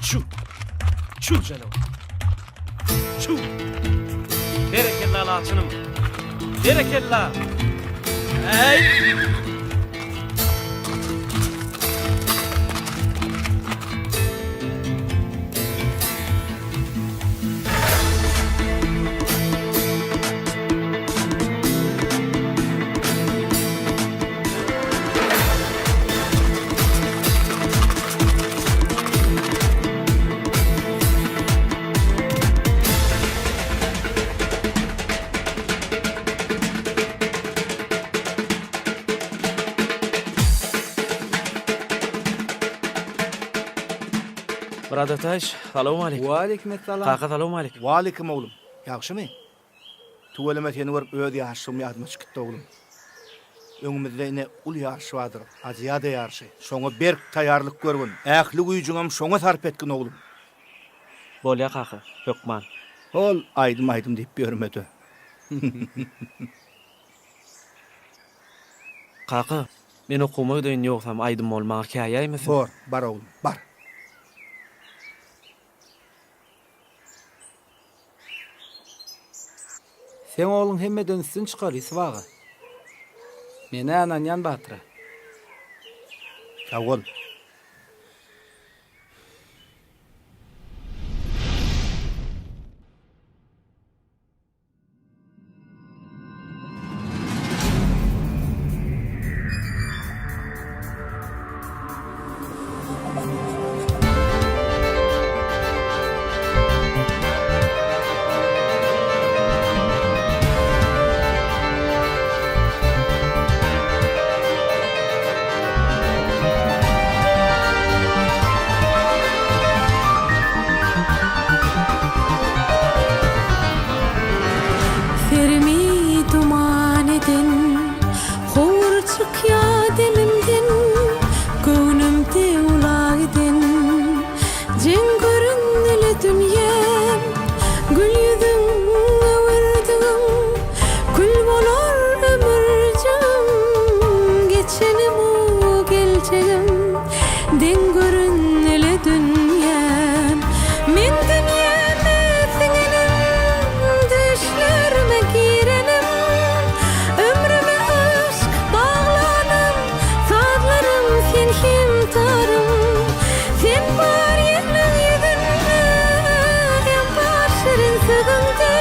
Çüw. Çüw janawar. Çüw. Berekella laçynym. Berekella. Äý. Myrat Ataýewiç, salowmaleýkim. Waleýkim essalam. Kaka salowmaleýkim. Waleýkim oglum. Ýagşymy? Tüweleme seni görüp öz ýaşlygym ýadyma çykypdy oglum. Öňümizde ine uly ýaryş bardyr, Aziada ýaryşy. Şoňa berk taýýarlyk görgün. Ähli güýjüňem şoňa sarp etgin oglum. Bolýa kaka, hökman. Hol aýdym aýdym diýip ýörme-de. Kaka, men okuwyma gideýin ýogsam aýdym bol maňa käýäýmesin. Bor, bar oglum, bar. Seň ogluň hemmeden üstün çykar, Ýusup aga. Men-ä ynanýan Batyra. Sag bol. Serimi duman eden, Howur çykýa demimden, Göwnümde ula giden. Jeň göründile dünýäm, Gül ýüzüň öwürdigiň, Kül bolar ömürjigim, Geçenim-u geljegim, Deň göründile dünýäm. Men dünýäme siňenim, Düýşlerime girenim, Ömrüme yşk baglanym, Sazlarym sen hem tarym. Sen bar ýerleň ýüzünde, Em bar şirin sözüňde.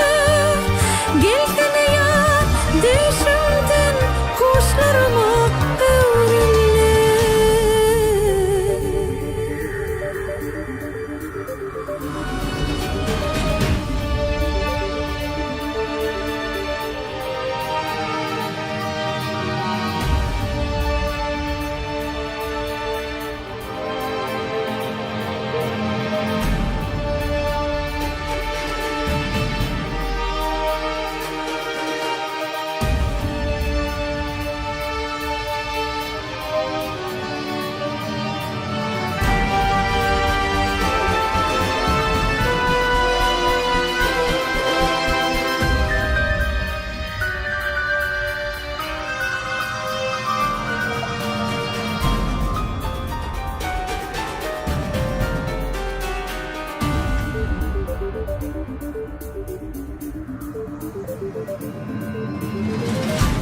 Gelsene ýar düýşümden, Guşlaryma öwrüldi.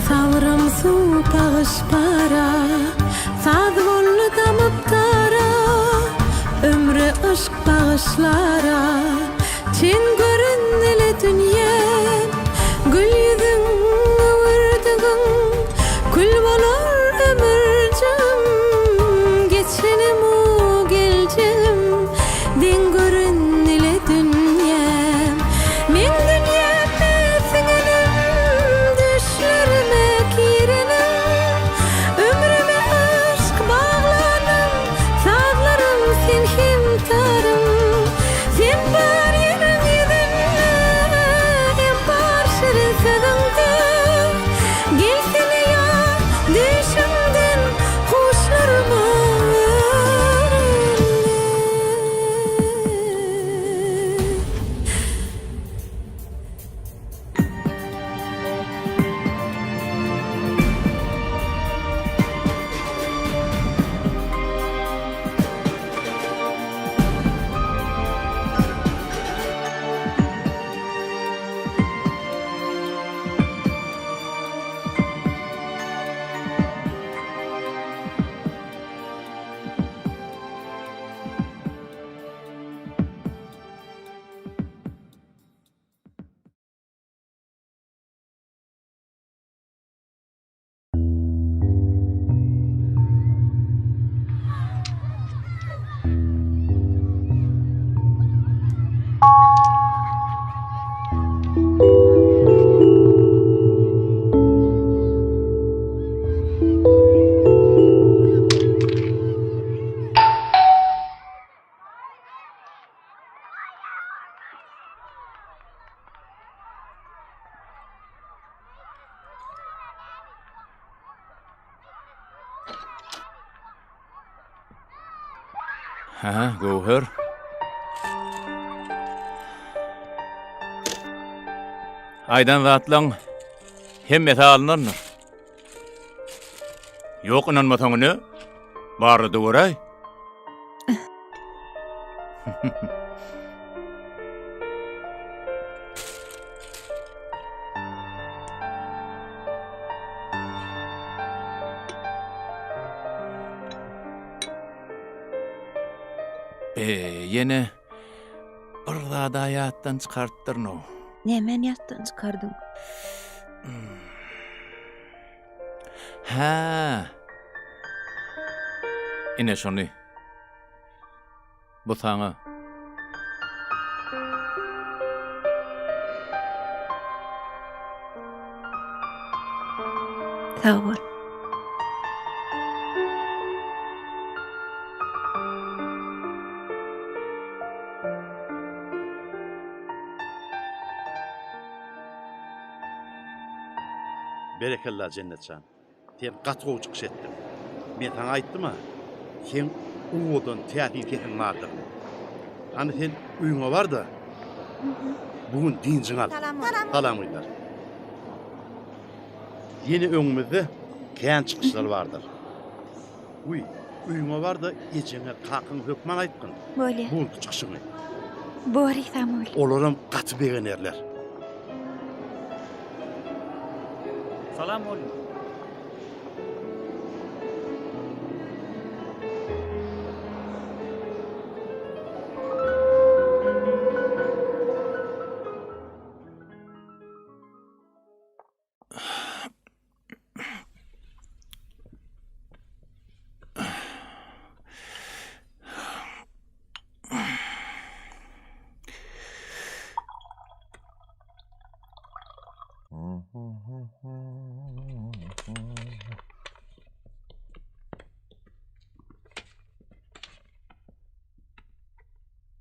Sabrym suw pagyş para, Saz boldy damyp dara, Ömre yşk bagyşlara. Çen göründile dünýäm, Gül ýüzüň öwürdigiň, Kül bolar ömürjigim, Geçenim-u geljegim, Deň göründile dünýäm. Meň dünýäme siňenim, Düşlerime girenim, Ömrüme yşk baglanym, Sazlarym sen hem tarym. Sen bar ýeriň ýüzünde. Hä, Göwher. Aýdan zatlaň hemmesi alynandyr. Ýok ynanmasaň ine, barla-da göräý. E, ýene bir zada ýatdan çykarypdyryn-ow. Nämäni ýatdan çykardyň? Hä. Ine şony. Bu saňa. Sag bol. Berekella Jennetjan. Sen gaty gowy çykyş etdiň. Men saňa aýtdym-a, seň owadan, täsin sesiň bardygyny. Hany sen öýüňe bar-da, bu gün dynjyňy al. Salam gyzlar. Ýene öňümizde kän çykyşlar bardyr. Wiý, öýüňe bar-da, ejeňe, kakaňa hökman aýtgyn. Bolýa. Bu günki çykyşyňy. Bor Isamgül. Olaram gaty begenerler. Salam mugallym.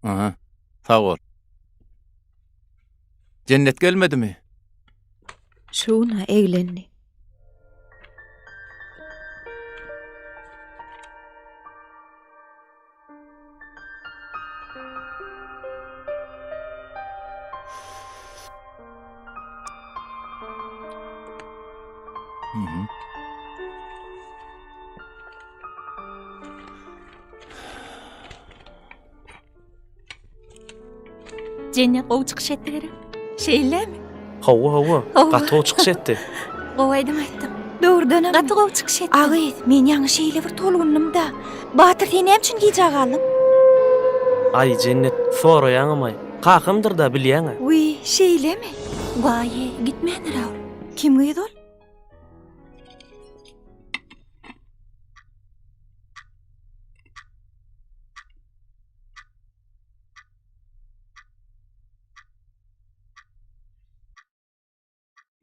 Aha, sag bol. Jennet gelmedimi? Şu gün-ä eglendi. Jennet gowy çykyş etdi gerek. Şeýlemi? Hawa, hawa. Gaty gowy çykyş etdi. Gowy aýdym aýtdyň. Dogrudanam. Gaty gowy çykyş etdiň. A gyz, men ýaňy şeýle bir tolgundym-da. Batyr, sen näme üçin gijä galdyň? Aý, Jennet, soraýaňam-aý. Kakamdyr-da, bilýäň-ä. Wiý, şeýlemi? Waý, gitmändir-ä ol. Kim gyz ol?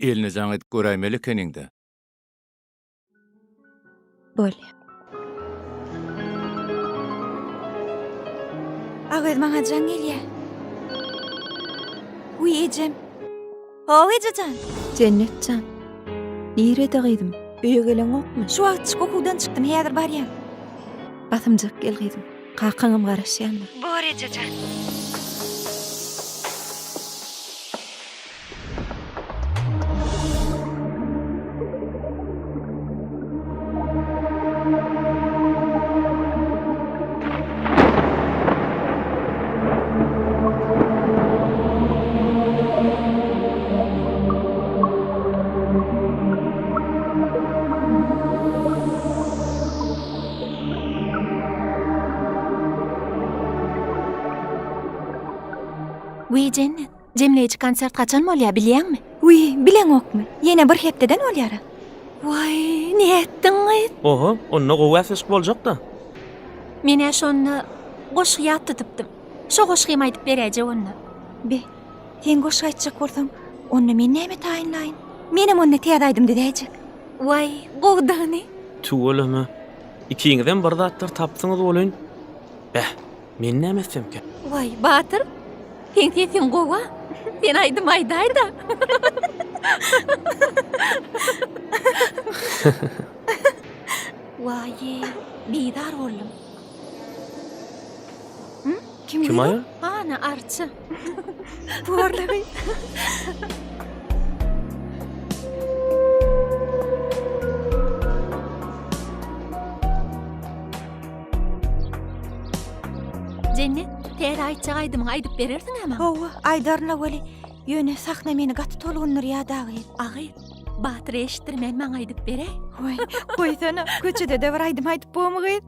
Eline jaň edip göräýmeli ekeniň-dä. Bolýa. Agyz maňa jaň gelýä. Wiý ejem. How ejejan. Jennet jan. Nirede gyzym? Öýe geleňokmy? Şu wagtjyk okuwdan çykdym, häzir barýan. Basymjak gel gyzym. Kakaňam garaşýandyr. Bor ejejan. Wiý Jennet, jemleýji konsert haçan bolýar bilýäňmi? Wiý, bileňokmy? Ýene bir hepdeden bolýar-a. Waý, nätdiň gyz? Oho, onda gowy bäsleşik boljakda. Men-ä şonda goşgy ýat tutypdym. Şo goşgymy aýdyp beräýjek onda. Be, sen goşgy aýtjak bolsaň, onda men näme taýynlaýyn? Menem onda täze aýdym düzäýjek. Waý, gowudygyny. Tüweleme. Ikiňizem bir zatlar tapsyňyz welin, beh, men näme etsemkä? Waý, Batyr, seň sesiň gowy-a. Sen aýdym aýdaý-da. Waý-eý, bizar boldum. Kim Kim aýal? Ana Arça. Borlagy. Jennet, täze aýtjak aýdymyňy aýdyp berersiň-ä maňa? Hawa, aýdaryn-la weli. Ýöne sahna meni gaty tolgundyrýar dagy. Agy, Batyr eşitdirmän maňa aýdyp beräý. Waý, goýsana, köçede-de bir aýdym aýdyp bormy gyz?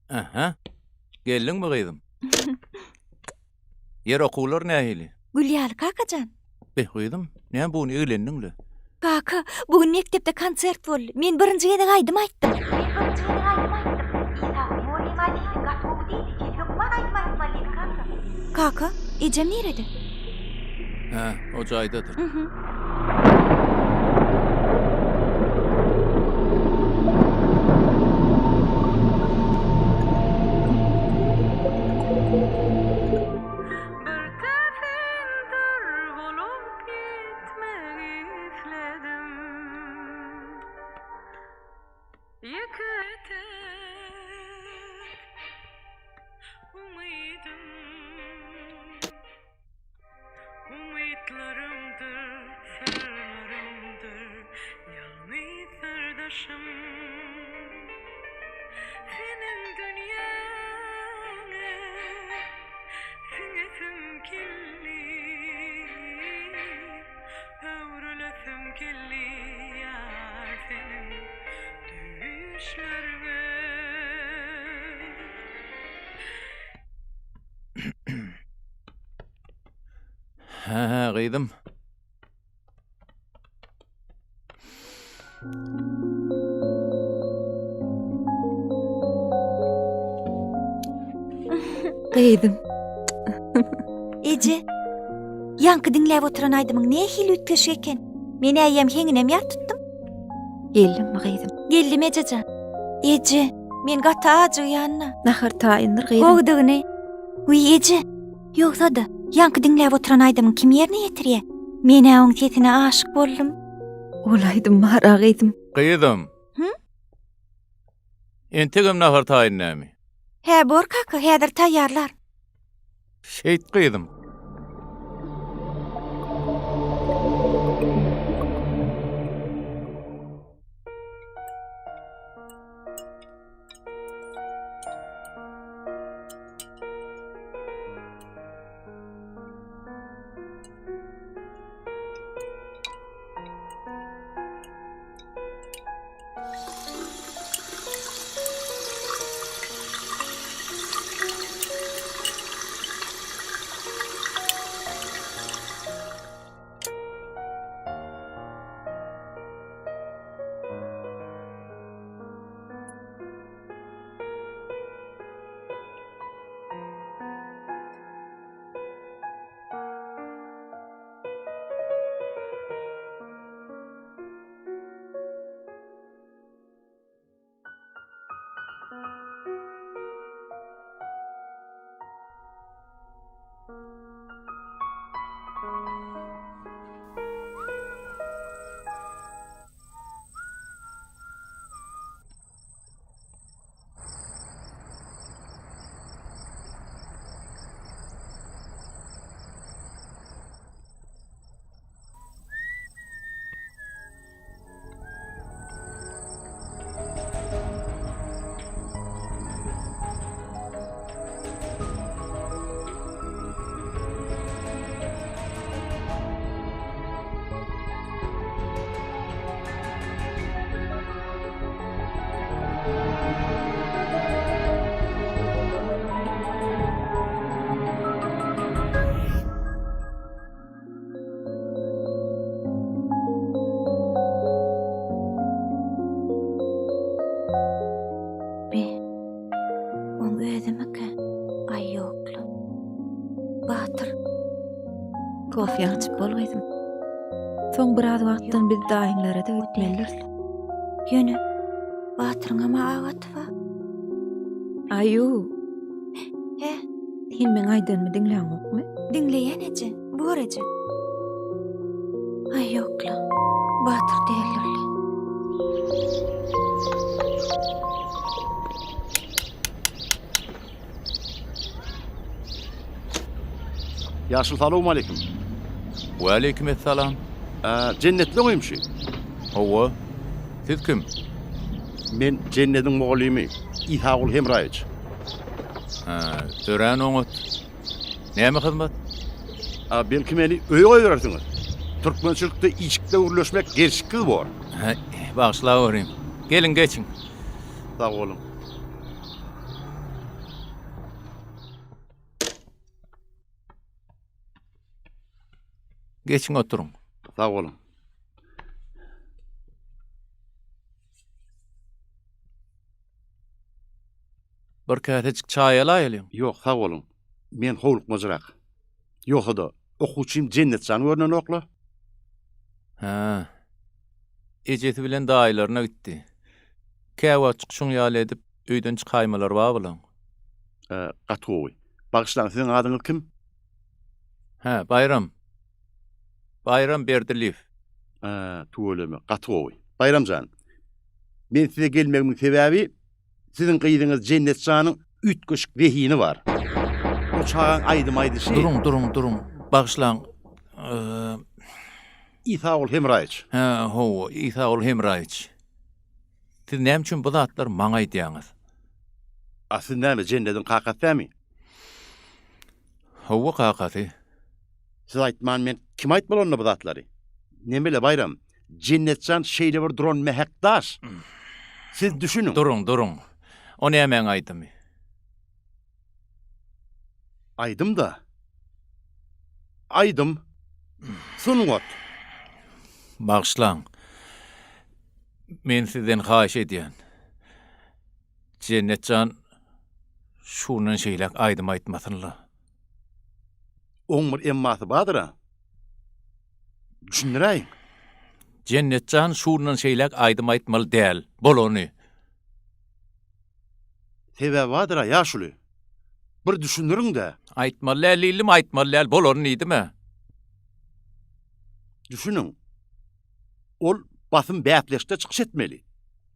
Aha. Geldiňmi gyzym? Ýer okuwlar nähili? Gül ýaly kakajan. Be gyzym, näme bu gün eglendiň-le? Kaka, bu gün mekdepde konsert boldy. Men birinji gezek aýdym aýtdym. Men birinji gezek aýdym aýtdym. Isa mugallym aý sesiň gaty gowy diýdi. Sen hökman aýdym aýtmaly diýdi kaka. Kaka, ejem nirede? Hä, o jaýdadyr. Mhm. Hä, hä, gyzym. Gyzym. Eje, ýaňky diňläp oturan aýdymyň nähili üýtgeşik eken. Men eýýäm heňinem ýat tutdum. Geldiňmi gyzym? Geldim ejejan. Eje, men gaty ajygýan-da. Nahar taýyndyr gyzym. Gowudygyny. Wiý eje, ýogsa-da, ýaňky diňläp oturan aýdymyň kim ýerine ýetirýä? Men-ä oň sesine aşyk boldum. Ol aýdym bar-a gyzym. Gyzym. Hü? Entegem nahar taýyn dämi? Hä, bor kaka, häzir taýýarlar. Şeýt gyzym. Kofýaňy içip bol gyzym. Soň biraz wagtdan biz daýyňlara-da gitmelidiris. Ýöne Batyryňam-a agaty bar. Aýu. Hä? Sen meň aýdanymy diňläňokmy? Diňleýän eje, bor eje. Aý ýok-la, Batyr däldir-le. Ýaşuly salowmaleýkim. Waleýkim essalam. Jennetli goýumşy. Hawa. Siz kim? Men Jennediň mugallymy Isagul Hemraýewiç. Hä, örän oňat. Näme hyzmat? A belki meni öýe goýberersiňiz? Türkmençilikde işikde gürleşmek gelşiksiz bor. Hä, bagyşlaweriň. Geliň, geçiň. Sag boluň. Geçiň oturyň. Sag boluň. Bir käsejik çaý alaýalyň. Ýok, sag boluň. Men howlukmajyrak. Ýogsa-da, okuwçym Jennetjan görnenok-la. Hä. Ejesi bilen daýylaryna gitdi. Käwagtjyk şuň ýaly edip öýden çykaýmalary bar bulaň. Gaty gowy. Bagyşlaň, siziň adyňyz kim? Hä, Baýram. Baýram Berdiliýew. Hä, tüweleme, gaty gowy. Baýram jan, men size gelmegimiň sebäbi, siziň gyzyňyz Jennet janyň üýtgeşik zehini bar. O çagaň aýdym aýdyşy. Duruň, duruň, duruň. Bagyşlaň. Isagul Hemraýewiç. Hä, hawa, Isagul Hemraýewiç. Siz näme üçin bu zatlary maňa aýdýaňyz? A siz näme, Jennediň kakasy dämi? Hawa, kakasy. Siz aýtman men kime aýtmaly onda bu zatlary? Nemele Baýram, Jennetjan şeýle bir duran mähek daş. Siz düşüniň. Duruň, duruň. O nämäň aýdymy? Aýdym-da. Aýdym. Sungat. Bagyşlaň. Men sizden haýyş edýän. Jennet jan şundan şeýläk aýdym aýtmasyn-la. Oň bir emmasy bardyr-a. Düşündiräýiň. Jennet jan şundan şeýläk aýdym aýtmaly däl. Bolany. Sebäbi bardyr-a, ýaşuly. Bir düşündiriň-dä. Aýtmaly däl diýildimi, aýtmaly däl, bolany diýdim-ä. Düşüniň. Ol basym bäsleşikde çykyş etmeli.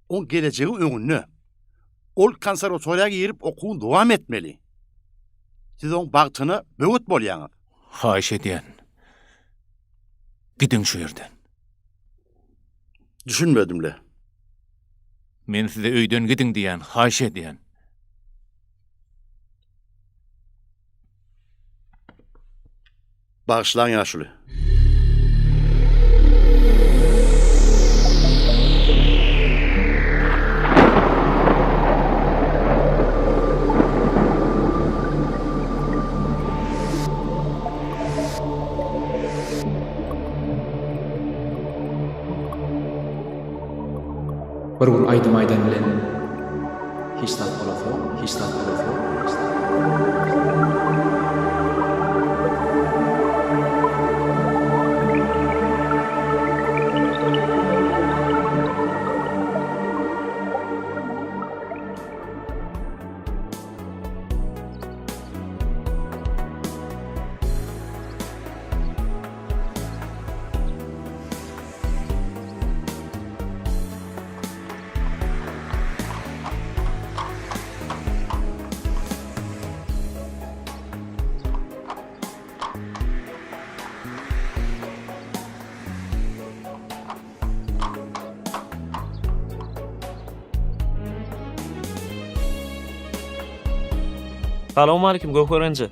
Oň gelejegi öňünde. Ol konserwatoriýa girip okuwyny dowam etmeli. Siz oň bagtyna böwet bolýaňyz. Haýyş edýän. Gidiň şu ýerden. Düşünmedim-le. Men size öýden gidiň diýýän, haýyş edýän. Bagyşlaň ýaşuly. Bir gün aýdym aýdan bilen hiç zat bolasok, hiç zat bolasok, hiç zat. Salowmalikim Göwher enje.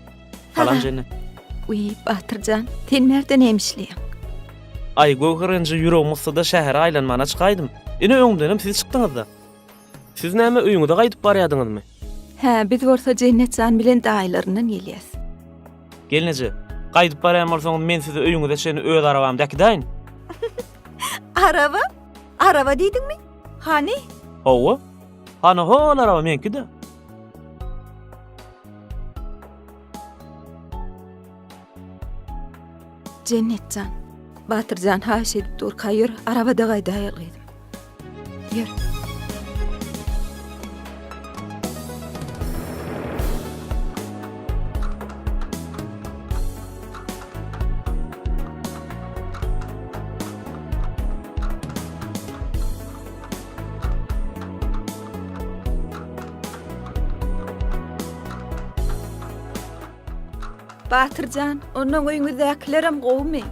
Salam Jennet. Wiý, Batyrjan, sen bärde näme işleýäň? Aý, Göwher enje ýüregim gysdy-da şähere aýlanmana çykaýdym. Ine öňümdenem siz çykdyňyz-da. Siz näme öýüňize gaýdyp barýadyňyzmy? Hä, biz bolsa Jennet jan bilen daýylaryndan gelýäs. Gelneje, gaýdyp barýan bolsaňyz men sizi öýüňize çenli öz arabamda äkidäýin. Araba? Araba diýdiňmi? Hany? Hawa. Hany hol araba meňki-de. Jennet jan, Batyr jan haýyş edip durka ýör, arabada gaýdaýaly gyzym. Ýör. Batyr jan, onnoň öýüňizdäkilerem gowumy?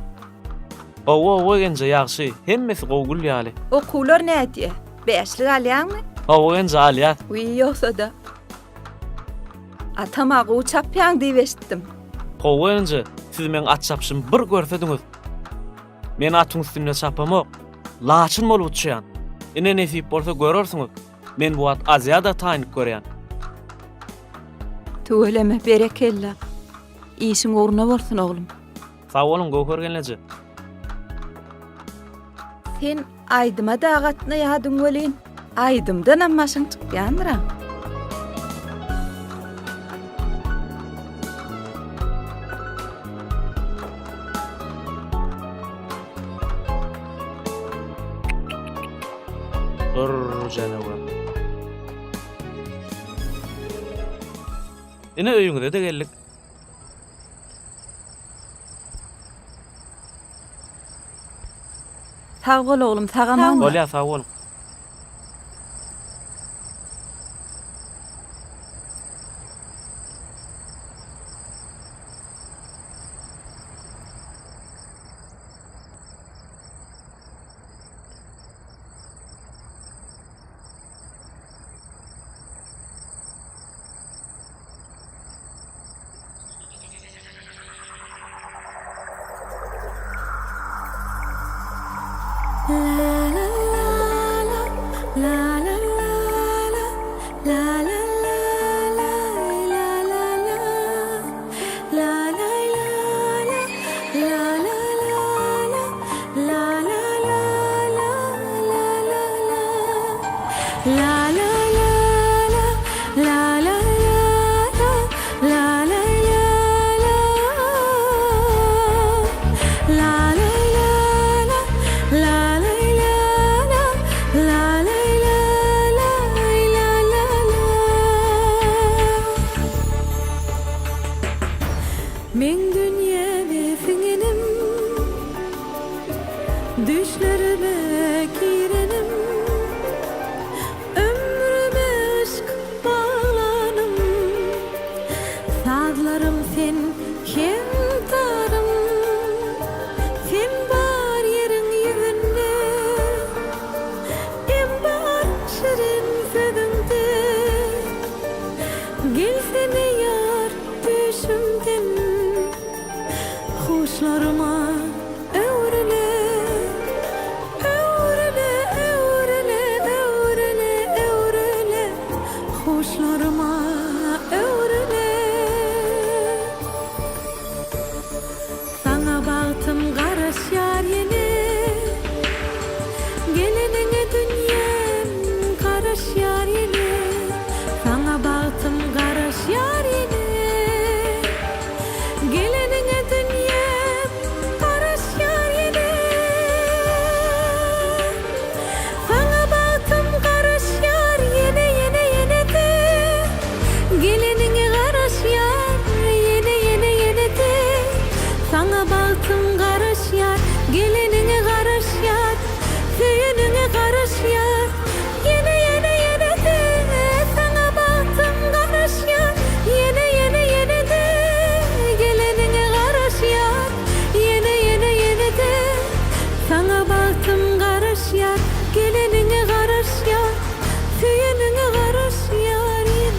Hawa, hawa genje, ýagşy. Hemmesi gowy gül ýaly. Okuwlar nädýä? Bäşlik alýaňmy? Hawa genje, alýas. Wiý, ýogsa-da. Atam-a gowy çapýaň diýip eşitdim. Hawa genje, siz meň at çapyşymy bir görsediňiz. Men atyň üstünde çapamok. Laçyn bolup uçýan. Ine nesip bolsa görersiňiz. Men bu wagt Aziada taýynlyk görýän. Tüweleme, berekella. Işiň ugruna bolsun, oglum. Sag boluň, Göwher gelneje. Sen aýdyma-da gatnaýadyň welin, aýdymdanam başyň çykýandyr-a. Bir janawar. Ine öýüňize-de geldik. Sag bol oglum, sag aman bol. Bolýar, sag boluň. Meň dünýäme siňenim, Düýşlerime girenim, Ömrüme yşk baglanym, Sazlarym sen hem tarym, Sen bar ýeriň ýüzünde, Em bar şirin sözüňde. Gelsene ýar düýşümden, Huşlaryma öwrüle, Öwrüle, öwrüle, öwrüle, öwrüle, Huşlaryma öwrüle. Saňa bagtym garaşýar ýene, Geleniňe dünýäm garaşýar ýene, Saňa bagtym garaşýar ýene, Geleniňe dünýäm garaşýar ýene. Saňa bagtym garaşýar ýene ýene ýene-de Geleniňe garaşýar ýene ýene ýene-de Saňa bagtym garaşýar geleniňe garaşýar Söýeniňe garaşýar ýene ýene ýene-de Saňa bagtym garaşýar ýene ýene ýene-de Geleniňe garaşýar ýene ýene ýene-de Saňa bagtym garaşýar, geleniňe garaşýar, söýeniňe garaşýar ýene.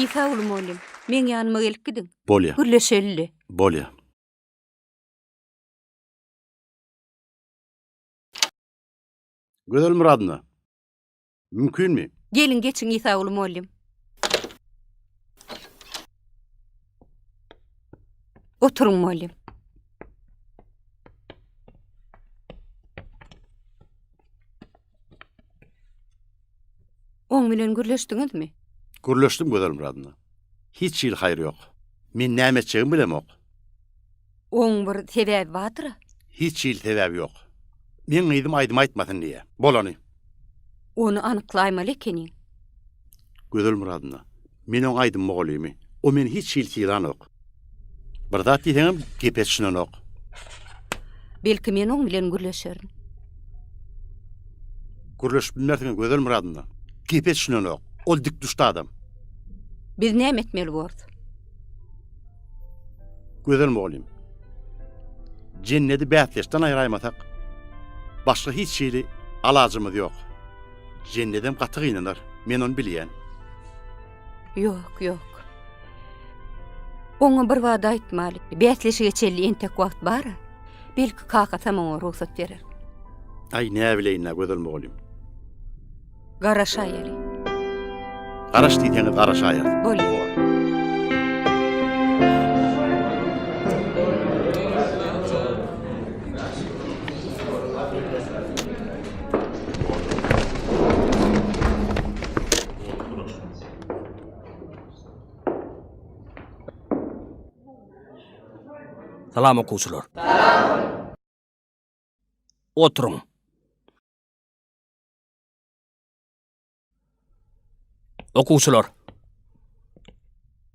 Isaguly mugallym, meň ýanyma gelip gidiň. Bolýa. Gürleşeli-le. Bolýa. Gözel Myradowna, mümkinmi? Geliň, geçiň, Isaguly mugallym. Oturyň, mugallym. Oň bilen gürleşdiňizmi? Gürleşdim, Gözel Myradowna. Hiç hili haýyr ýok. Men näme etjegimi bilemok. Oň bir sebäbi bardyr-a? Hiç hili sebäbi ýok. Meň gyzym aýdym aýtmasyn diýýär. Bolany. Ony anyklaýmaly ekeniň. Gözel Myradowna, men oň aýdym mugallymy. O meni hiç hili sylanok. Bir zat diýseňem gepe düşünenok. Belki men oň bilen gürleşerin. Gürleşip bilmersiňiz Gözel Myradowna. Gepe düşünenok. Ol dik-duşdy adam. Biz näme etmeli borus? Gözel mugallym. Jennedi bäsdeşden aýraýmasak, başga hiç hili alajymyz ýok. Jennedem gaty gynanar, men ony bilýän. Ýok, ýok. Oňa bir wada aýtmaly. Bäsleşige çenli entek wagt bar-a. Belki kakasam oňa rugsat berer. Aý, näbileýin-dä, Gözel mugallym. Garaşaýaly. Garaş diýseňiz garaşaýarys. Bolýar. Salam okuwçylar. Salam. Oturyň. Okuwçylar.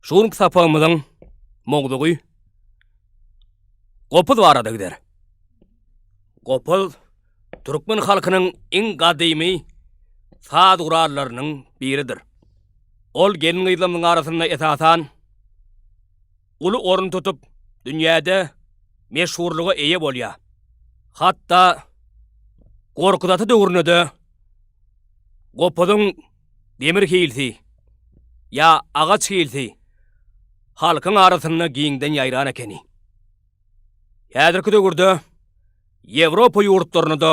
Şu günki sapagymyzyň mowzugy gopuz barada gider. Gopuz türkmen halkynyň iň gadymy saz gurallarynyň biridir. Ol gelin-gyzlarymyzyň arasynda esasan uly orun tutup, dünýäde meşhurlyga eýe bolýar. Hatda Gorkut ata döwründe-de gopuzyň demir hilsi ýa agaç hilsi halkyň arasynda giňden ýaýran ekeni. Häzirki döwürde Ýewropa ýurtlarynda-da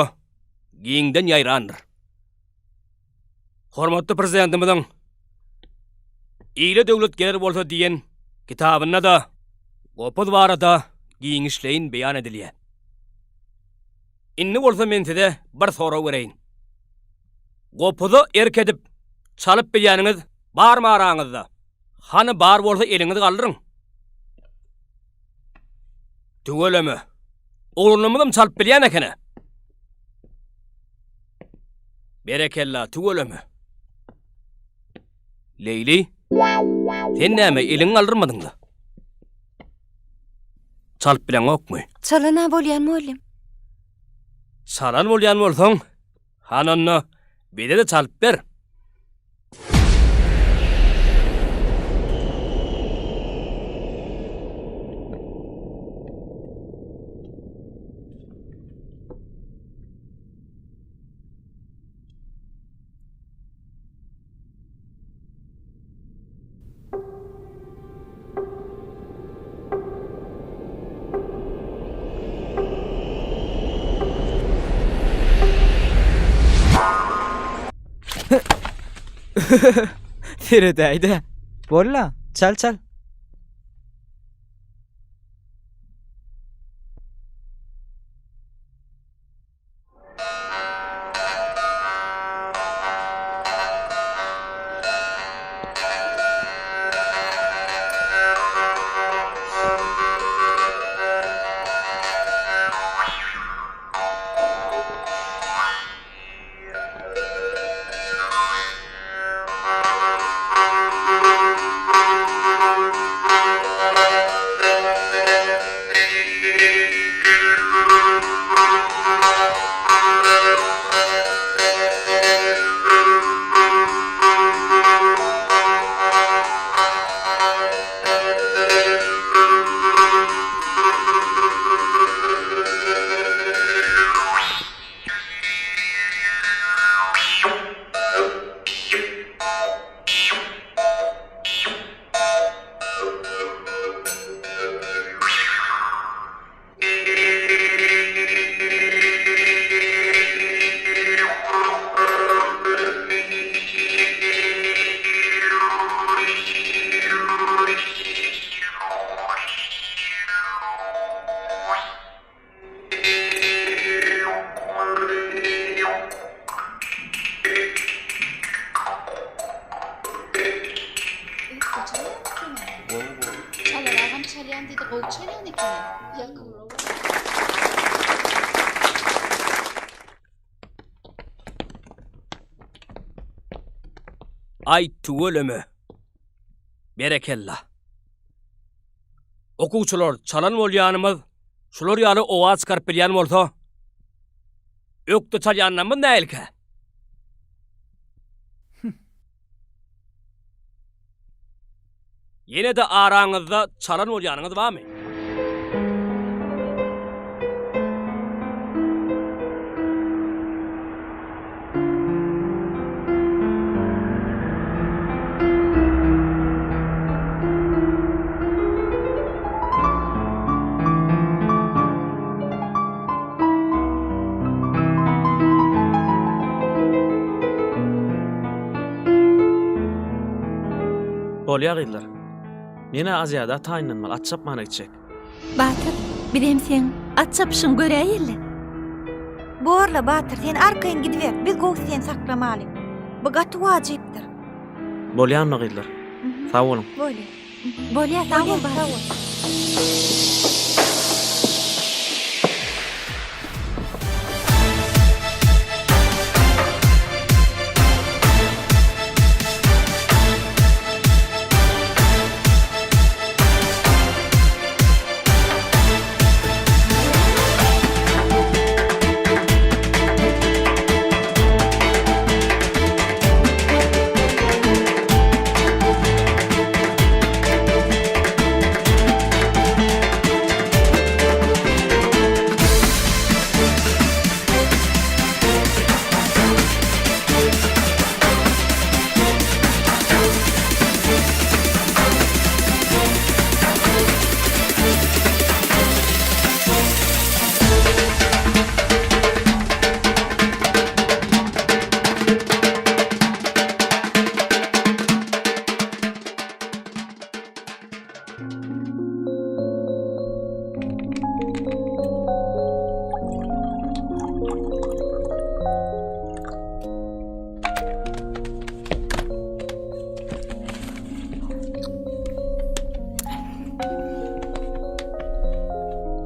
giňden ýaýrandyr. Hormatly Prezidentimiziň Ile döwlet geler bolsa diýen kitabynda-da gopuz barada giňişleýin beýan edilýär. Indi bolsa men size bir sorag bereýin. Gopuza erk edip çalyp bilýäniňiz barmy araňyzda? Hany bar bolsa eliňizi galdyryň. Tüweleme. Oglanlarymyzam çalyp bilýän eken-ä. Berekella, tüweleme. Leýli, sen näme eliňi galdyrmadyň-da? Çalyp bileňokmy? Çalan-a bolýan, mugallym. Çalan bolýan bolsaň, hany onda bize-de çalyp ber. Seredäýdä. Bolla, çal çal. Aý tüweleme. Berekella. Okuwçylar çalan bolýanymyz şular ýaly owaz çykaryp bilýän bolsa, ökde çalýanlarymyz näilkä? Ýene-de araňyzda çalan bolýanyňyz barmy? Bolýa gyzlar. Menä Aziada taýynlanmaly, at çapmana gitjek. Batyr, bizem seň at çapyşyňy göräýeli. Borla, Batyr, sen arkaýyn gidiber, biz gowusy seni saklamaly. Bu gaty wajypdyr. Bolýanmy gyzlar? Sag boluň. Bolýa. Bolýa, sag bol, Batyr.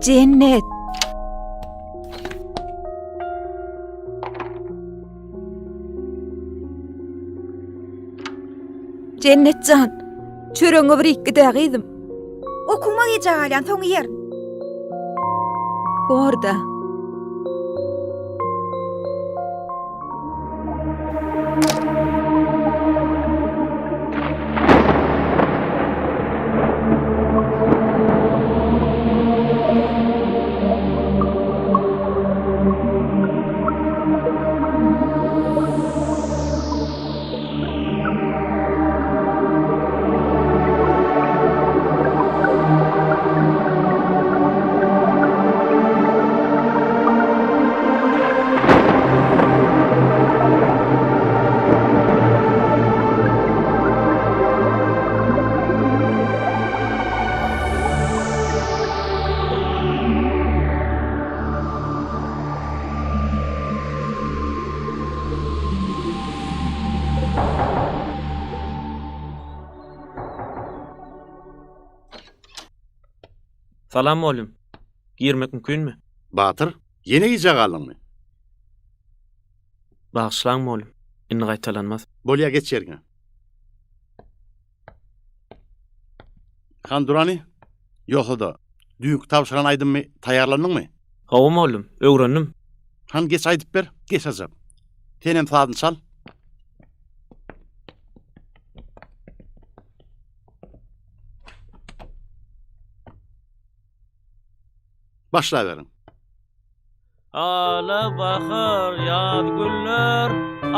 Jennet. Jennet jan, çöregiňi bir iýip gidä gyzym. Okuwyma gijä galýan, soň iýerin. Borda. Salam mugallym. Girmek mümkinmi? Batyr, ýene gijä galdyňmy? Bagyşlaň mugallym. Indi gaýtalanmaz. Bolýa geç ýeriňe. Han Durany, ýogsa-da, düýnki tabşyran aýdymymy taýýarlandyňmy? Hawa mugallym, öwrendim. Han geç aýdyp ber, geç ajap. Senem sazyny çal. Başlaberiň. Ala bahar ýaz güller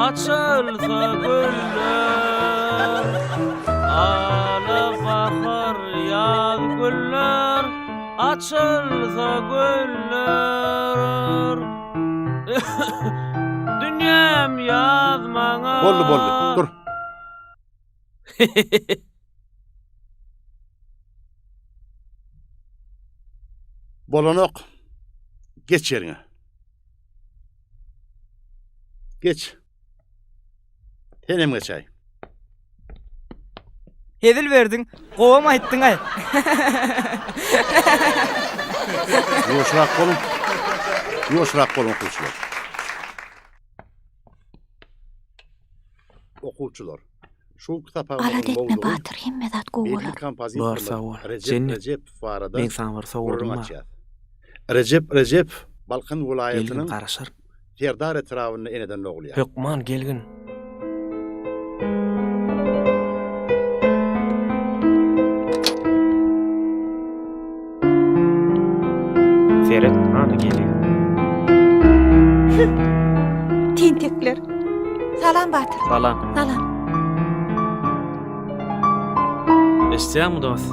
açylsa güller Ala bahar ýaz güller açylsa güller Dünýäm ýaz maňa Boldy boldy dur. Bolanok. Geç ýeriňe. Geç. Senem geçäý. Hezil berdiň, gowam aýtdyň-aý. Ýuwaşrak boluň. Ýuwaşrak boluň okuwçylar. Okuwçylar. Şu günki sapagymyzyň Alada etme mowzugy Batyr hemme zat gowy belli bolar. Bor kompozitorymyz sag bol. Rejep Jennet, Rejepow barada meň saňa bir sowadym gürrüň bar. açýas. Rejep Rejepow Balkan Gelgin welaýatynyň garaşaryn. Serdar etrabynda eneden dogulýar. Hökman gelgin. Seret, ana gelýär. Tentekler. Salam Batyr. Salam. Salam. Eşitýäňmi dost?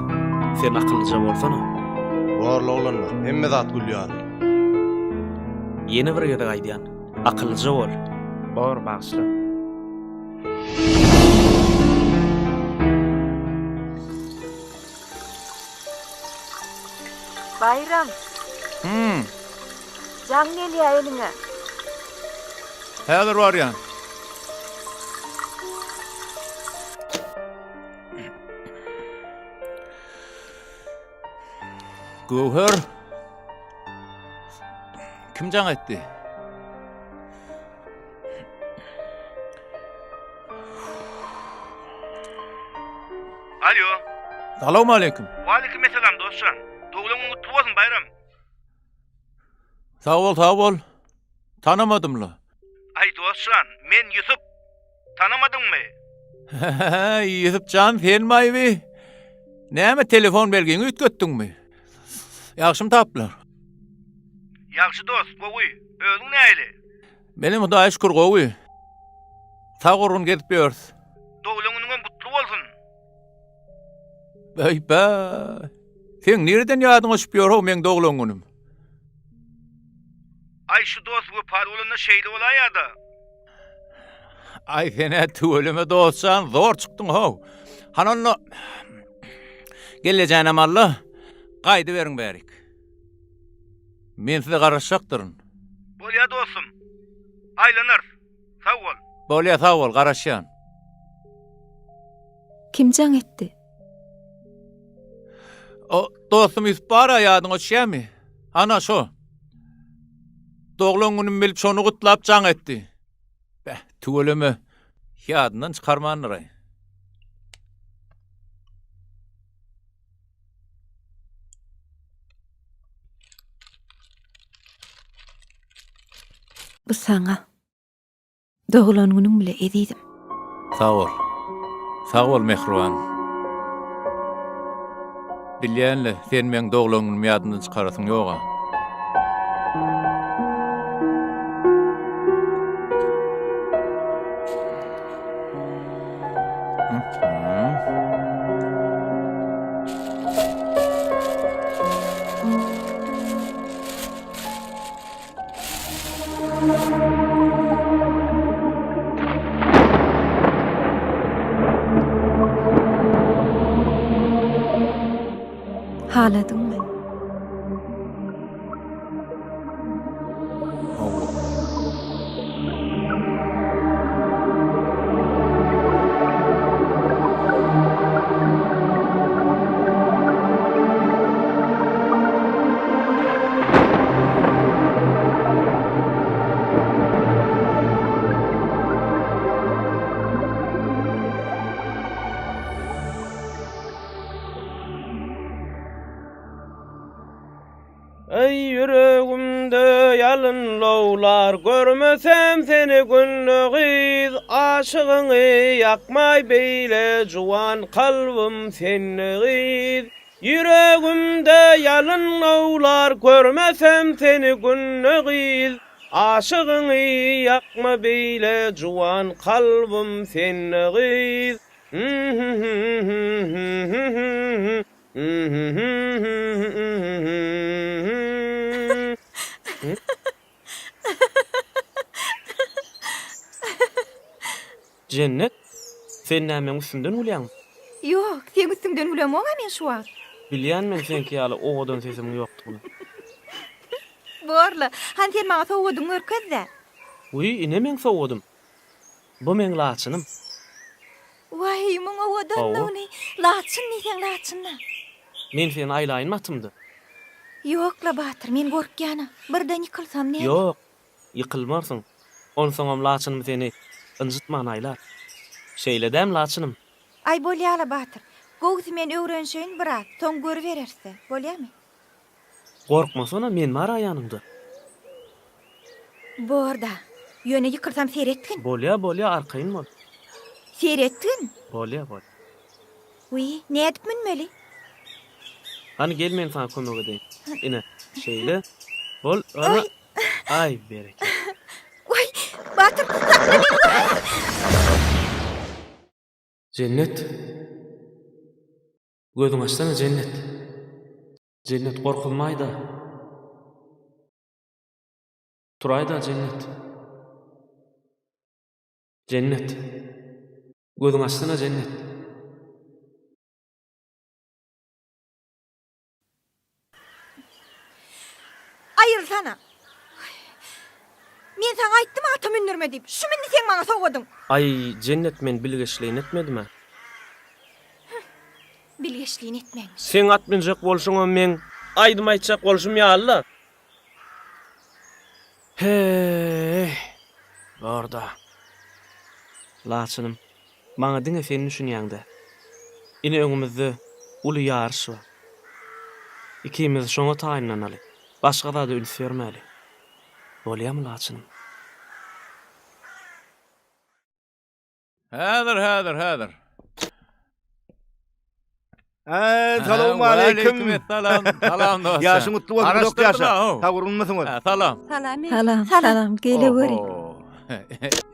Sen akyllyja bolsana. Borly oglanlar, hemme zat gül ýaly. Ýene bir gezek aýdýan, akyllyja bol. Bor, bagyşla. Baýram. Hum. Jaň gelýä eliňe. Häzir barýan. Göwher. Kim jaň etdi? Alo. Salowmaleýkim. Waleýkim essalam dostjan. Doglan günüň gutly bolsun Baýram. Sag bol, sag bol. Tanamadym-la. Aý dostjan, men Ýusup. Tanamadyňmy? Ýusup jan, senmi-aý bi? Näme telefon belgiňi üýtgetdiňmi? Ýagşymy taplar? Ýagşy dost, gowy. Özüň nähili? Menem Hudaýa şükür gowy. Sag gurgun gezip ýörüs. Doglan günüňem gutly bolsun. Äý-bä. Seň nireden ýadyňa düşüp ýör-ow meň doglan günüm? Aý şu dost wepaly bolanda şeýle bolaýada. Aý sen-ä tüweleme dostjan zor çykdyň how. Hany onda gellejanem al-da gaýdyberiň bärik. Men size garaşjakdyryn. Bolýa dostum. Aýlanarys. Sag bol. Bolýa sag bol garaşýan. Kim jaň etdi? O dostum Ýusup bar-a ýadyňa düşýämi? Ana şo. Doglan günüm bilip şony gutlap jaň etdi. Beh, tüweleme ýadyndan çykarmandyr-aý. Bu saňa. Doglan günüň bile ezizim. Sag bol. Sag bol mähriban. Bilýän-le, sen meň doglan günümi ýadymdan çykarasyň ýog-a. Haladyňmy? Eý ýüregimde ýalyn lowlar Görmesem seni günde gyz Aşygyňy ýakmaý beýle Juwan kalbym sende gyz Ýüregimde ýalyn lowlar Görmesem seni günde gyz Aşygyňy ýakma beýle Juwan kalbym sende gyz Jennet, sen näme meň üstümden gülýäňmi? Ýok, seň üstüňden gülemog-a men şu wagt. Bilýän men seňki ýaly owadan sesimiň ýokdugyny. Borla, hany sen maňa sowgadyňy görkez-dä. Wiý, ine meň sowgadym. Bu meň laçynym. Waý, muň owadanlygyny! Laçyn diýseň laçyn-da. Men seni aýlaýynmy atymda? Ýok-la, Batyr, men gorkýan-a. Birden ýykylsam näme? Ýok, ýykylmarsyň. Onsoňam laçynym seni ynjytman aýlar. Şeýle dämi laçynym? Aý bolýala Batyr. Gowusy men öwrenşeýin biraz, soň görübereris-dä. Bolýamy? Gorkmasana, men bar-a ýanyňda. Bor-da. Ýöne ýykylsam seretgin. Bolýa, bolýa, arkaýyn bol. Seretgin. Bolýa, bolýa. Wiý, nädip münmeli? Hany gel men saňa kömek edeýin. Ine, şeýle. Bol, ana. Aý, berekella. Waý, Batyr, sakla meni, waý! Jennet. Gözüňi açsana, Jennet. Jennet gorkuzmaýda. Turaýda Jennet. Jennet. Gözüňi açsana Jennet. Aýrylsana. Men saňa aýtdym ata mündürme diýip. Şumy indi seň maňa sowgadyň? Aý Jennet men bilgeşleýin etmedim-ä. Bilgeşleýin etmeňmiş. Seň at münjek bolşuňam meň aýdym aýtjak bolşum ýaly-la. He-eý, bor-da. Laçynym, maňa diňe sen düşünýäň-dä. Ine öňümizde uly ýaryş bar. Ikimiz şoňa taýynlanaly. Başga zada üns bermäli. Bolýamy, Laçynym? Häzir, häzir, häzir. Hä, salam aleýkum. Waleýkim salam. Salam dost. Ýaşyň gutly bolsun, uzak ýaşa. Sag bolunmysyňyz? Salam. Salam. Salam, salam. Geleweri.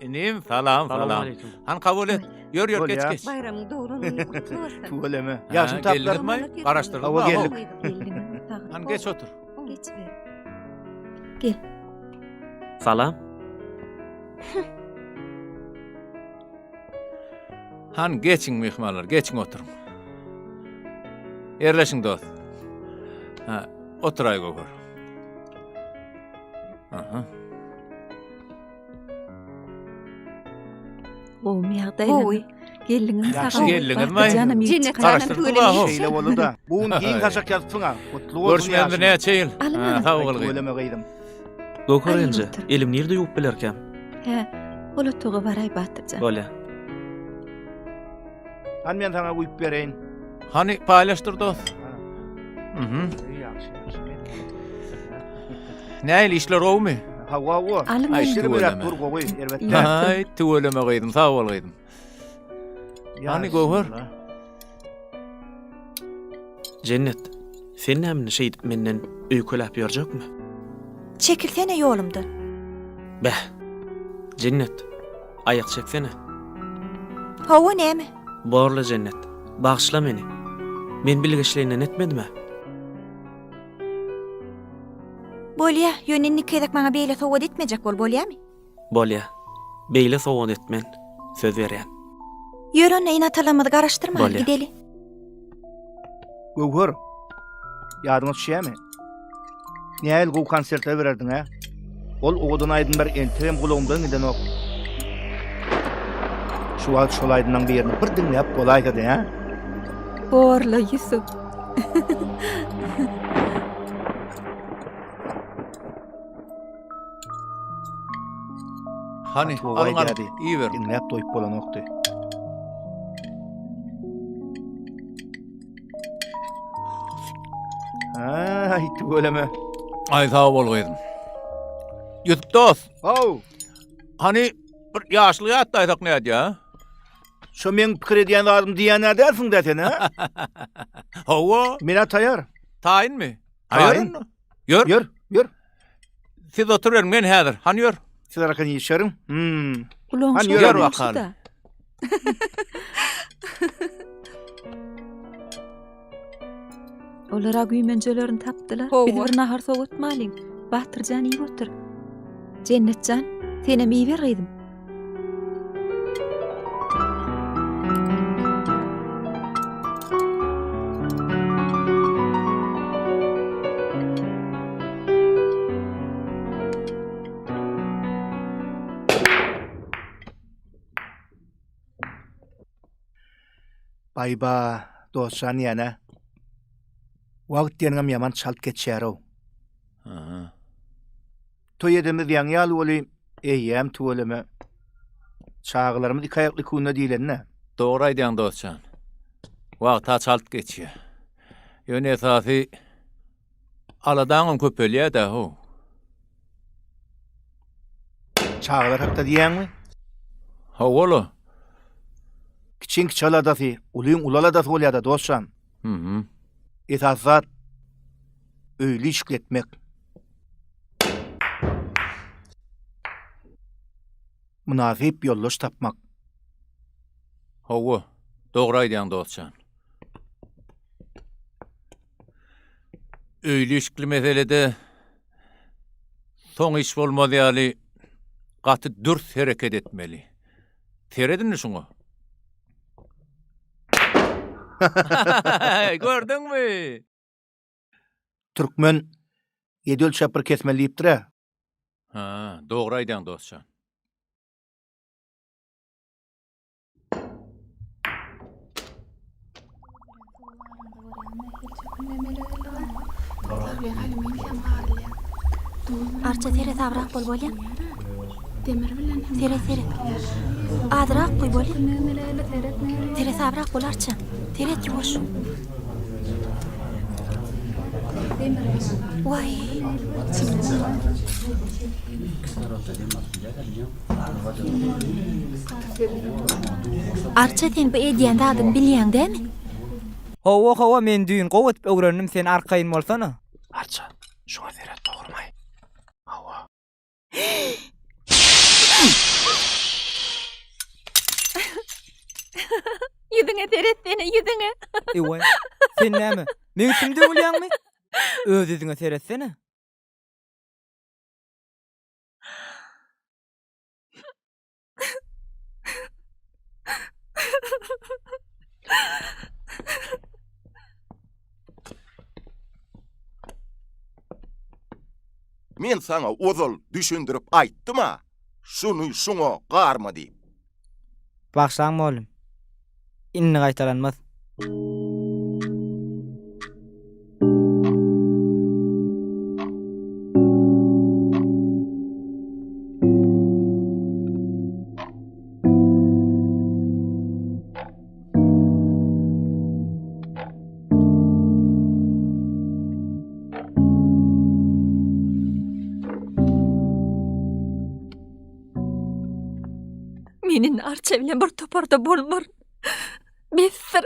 Inim, salam, salam. Han kabul et. Ýör, ýör, geç, geç. Baýramyň doglan güni gutly bolsun. Tüweleme. Ýaşyň taplar. Garaşdyrdyk. Hawa geldik. Han geç otur. Geçiber. Gel. Salam. Han geçiň myhmanlar, geçiň oturyň. Ýerleşiň dost. Ha, oturaý Göwher. Aha. Gowumy ýagdaýlar? Gowy. Geldiňizmi sag Ýagşy geldiňizmi? Janym Jennet janym tüweleme. Şeýle boldy-da. Bu gün giň saçak ýazypsyň-a. Gutly bolsun Görüşmänimize näçe ýyl? Alyň, Sag bol gyzym. Tüweleme gyzym. Göwher enje, elim nirde ýuwup bilerkäm? Hä, ol otaga baraý Batyrjan. Bolýa. Hany men saňa guýup bereýin. Hany paýlaşdyr dost. Mhm. Ýagşy, ýagşy. Nähili işler gowumy? Hawa, hawa. Alyň Aý, Işleri tüweleme. dur gowy, erbet däl. Aý, tüweleme gyzym, sag bol gyzym. Hany Göwher? Jennet, sen näme indi şeýdip menden öýkeläp ýörjekmi? Çekilsene ýolumdan. Beh. Jennet, aýak çeksene. Hawa, näme? Borla Jennet, bagyşla meni. Men bilgeşleýinden etmedim-ä. Bolýa, ýöne indiki gezek maňa beýle sowgat etmejek bol, bolýamy? Bolýa. Beýle sowgat etmen, söz berýän. Ýör onda ene-atalarymyzy garaşdyrmaly, Bolýa. gideli. Göwher, ýadyňa düşýärmi? Nähili gowy konsertler bererdiň, hä? Ol owadan aýdymlar entegem gulagymdan gidenok. Şu wagt şol aýdymlaň birini bir diňläp bolaýsady, hä? Borla Ýusup. Hany, alyň alyň, iýiberiň. Diňläp doýup bolanokdy. Aý, tüweleme. Aý, sag bol gyzym. Ýusup dost. Haw. Hany, bir ýaşlyk ýatlaýsak nädýä? Şo meň pikir edýän zadym diýýän-ä dälsiň-dä sen, hä? Hawa. Men-ä taýar. Taýynmy? Taýyn. Ýör. Ýör, ýör. Siz oturyberiň, men häzir. Hany ýör. Siz arkan işeriň. Hmm. Gulagyň Hany şol ýör bakalım. Olar-a güýmenjelerini tapdylar. Biz bir nahar sowatmalyň. Batyrjan iýip otur. Jennetjan, senem iýiber gyzym. Baý-ba, dostjan diýýän-ä. Wagt diýeniňem ýaman çalt geçýär-ow. Toý edemiz ýaňy ýaly weli, eýýäm tüweleme. Çagalarymyz iki aýakly iki günde diýleni-dä. Dogry aýdýaň dost jan. Wagt-a çalt geçýär. Ýöne esasy aladaňam köpelýär-dä how. Çagalar hakda diýýäňmi? Hawa-la. Kiçiň kiçi aladasy, ulyň uly aladasy bolýar-da, dost jan. Hı-hı. Esasy zat öýli işikli etmek. Mynasyp ýoldaş tapmak. Hawa, dogry aýdýaň dost jan. Öýli-işikli meselede soň iş bolmaz ýaly gaty dürs hereket etmeli. Seret indi şuňa. Gördüňmi? Türkmen ýedi ölçäp bir kesmeli diýipdir-ä. Ha, dogry aýdýaň dost jan. Arça seresabrak bol bolýa. Seret seret. Azrak goý bolýa. Seresabrak bol Arça. Seret ýuwaş. Waý. Arça sen bu edýän zadyňy bilýäň dämi? Hawa hawa men düýn gowy edip öwrendim sen arkaýyn bolsana. Arça şuňa seret dogrymaý. Hawa. Ýüzüňe seretsene ýüzüňe. Ewaý sen näme meň üstümde gülýäňmi? Öz ýüzüňe seretsene. Men saňa ozal düşündirip aýtdym-a, şuny şuňa garma diýip. Bagyşlaň mugallym. Indi gaýtalanmaz. Men indi Arça bilen bir toparda bolmaryn. Besdir.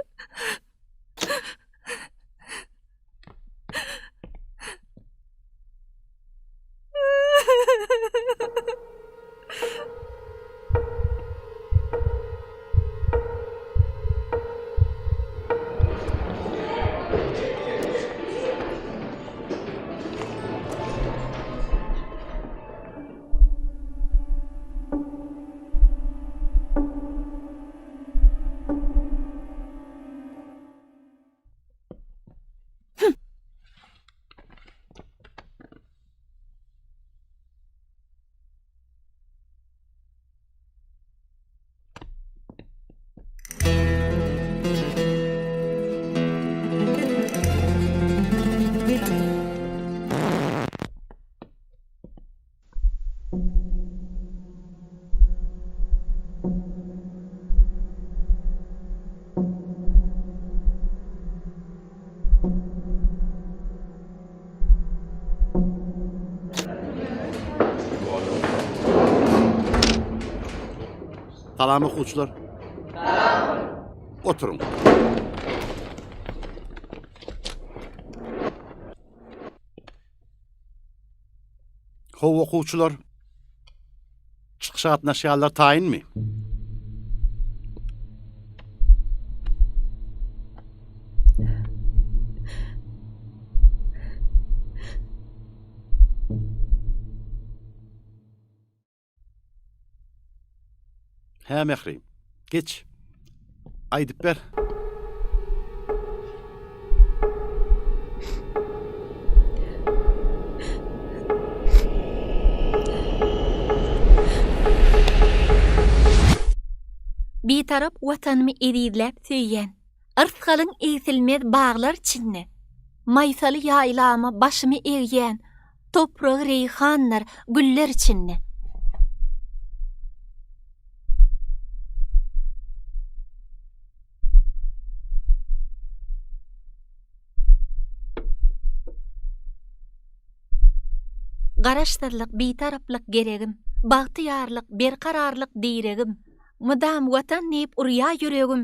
Salam okuwçylar. Salam. Oturyň. How okuwçylar. Çykyşa gatnaşýanlar taýynmy? Hä Mähri, geç. Aýdyp ber. Bitarap Watanymy ezizläp söýýän. Yrsgalyň egsilmez baglar içinde. Maýsaly ýaýlama başymy egýän. Topragy reýhandyr, güller içinde. Garaşsyzlyk, Bitaraplyk geregim, Bagtyýarlyk, berkararlyk diregim. Mydam Watan diýip urýa ýüregim,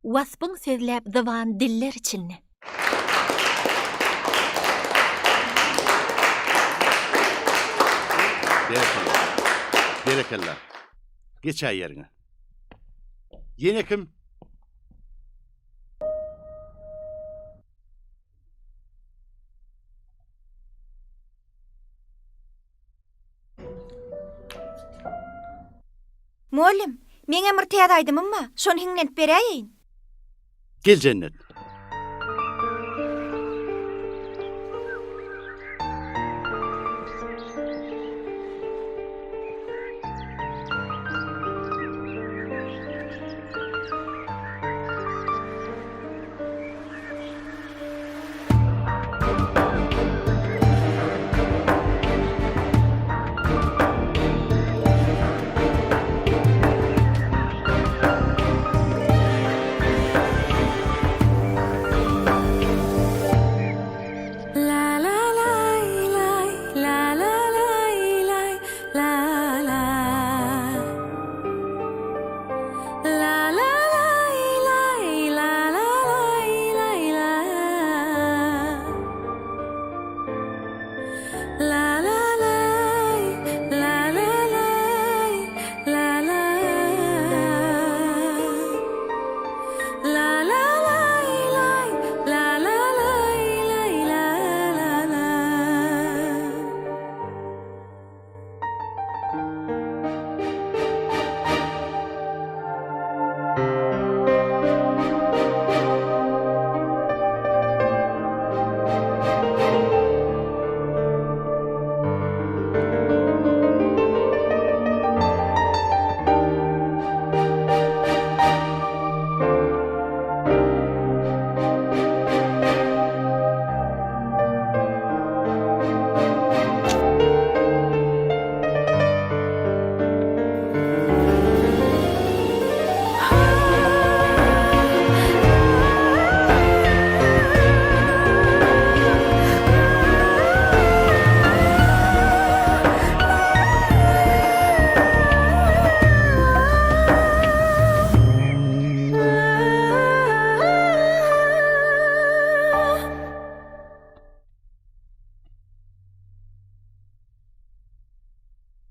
Waspyň sözläp zyban diller içinde. Berekella. Berekella. Geçäý ýeriňe. Ýene kim? Mugallym, meňem bir täze aýdymym bar, şony hiňlenip beräýeýin. Gel Jennet.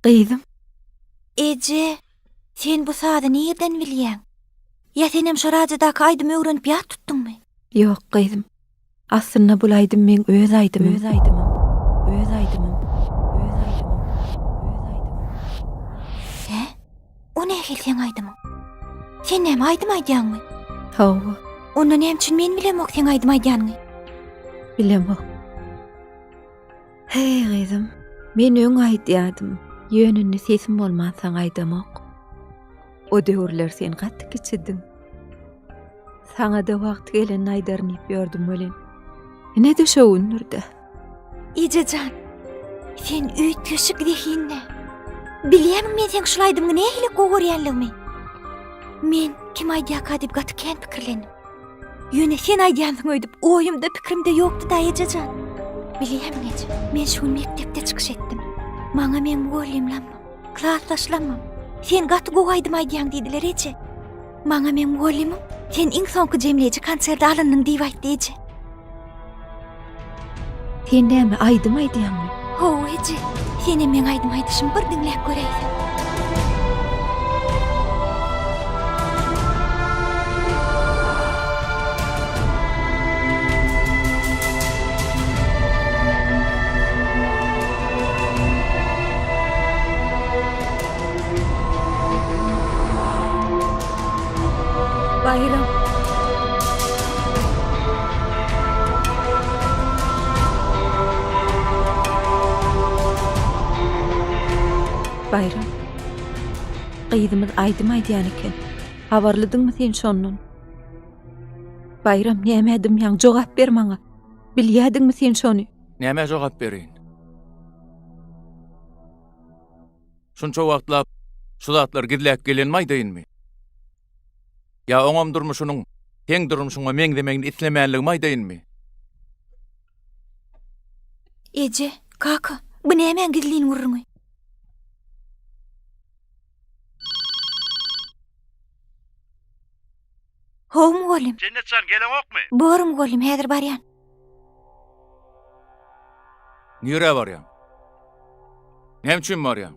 Gyzym. Eje, sen bu sazy nirden bilýäň? Ýa senem şo radiodaky aýdymy öwrenip ýat tutduňmy? Ýok, gyzym. Aslynda bul aýdym meň öz aýdymym. Öz aýdymym. Öz aýdymym. Öz aýdymym. Öz aýdymym. Hä? O nähili seň aýdymyň? Sen näme aýdym aýdýaňmy? Hawa. Onda näme üçin men bilemok seň aýdym aýdýanyňy? Bilemok. Heý gyzym, men öň aýdýadym, ýöne indi sesim bolmansoň aýdamok. O döwürler sen gaty kiçidiň. Saňa-da wagty gelende aýdaryn diýip ýördüm welin, ine-de şo gündür-dä. Eje jan, sen üýtgeşik zehinli. Bilýämiň men seň şul aýdymyňy nähili gowy görýänligimi? Men kim aýdýaka diýip gaty kän pikirlendim. Ýöne sen aýdýansyň öýdüp oýumda pikirimde ýokdy da eje jan. Bilýämiň eje, men şu gün mekdepde çykyş etdim. Maňa meň mugallymlamam, klasdaşlamam, sen gaty gowy aýdym aýdýaň diýdiler eje. Maňa meň mugallymym, sen iň soňky jemleýji konserde alyndyň diýip aýtdy eje. Sen näme aýdym aýdýaňmy? Hawa eje, senem meň aýdym aýdyşymy bir diňläp göräýseň. Baýram. Baýram. Gyzymyz aýdym aýdýan eken. Habarlydyňmy sen şondan? Baýram, nämä dymýaň? Jogap ber maňa. Bilýädiňmi sen şony? Nämä jogap bereýin? Şunça wagtlap şu zatlary gizläp gelenimi aýdaýynmy? Ýa oňam durmuşynyň seň durmuşyňa meňzemegini islemänligimi aýdaýynmy? Eje, kaka, Bu nämäň gizlin gürrüňi? How mugallym. Jennet jan geleňokmy? Bor mugallym, häzir barýan. Nirä barýaň? Näme üçin barýaň?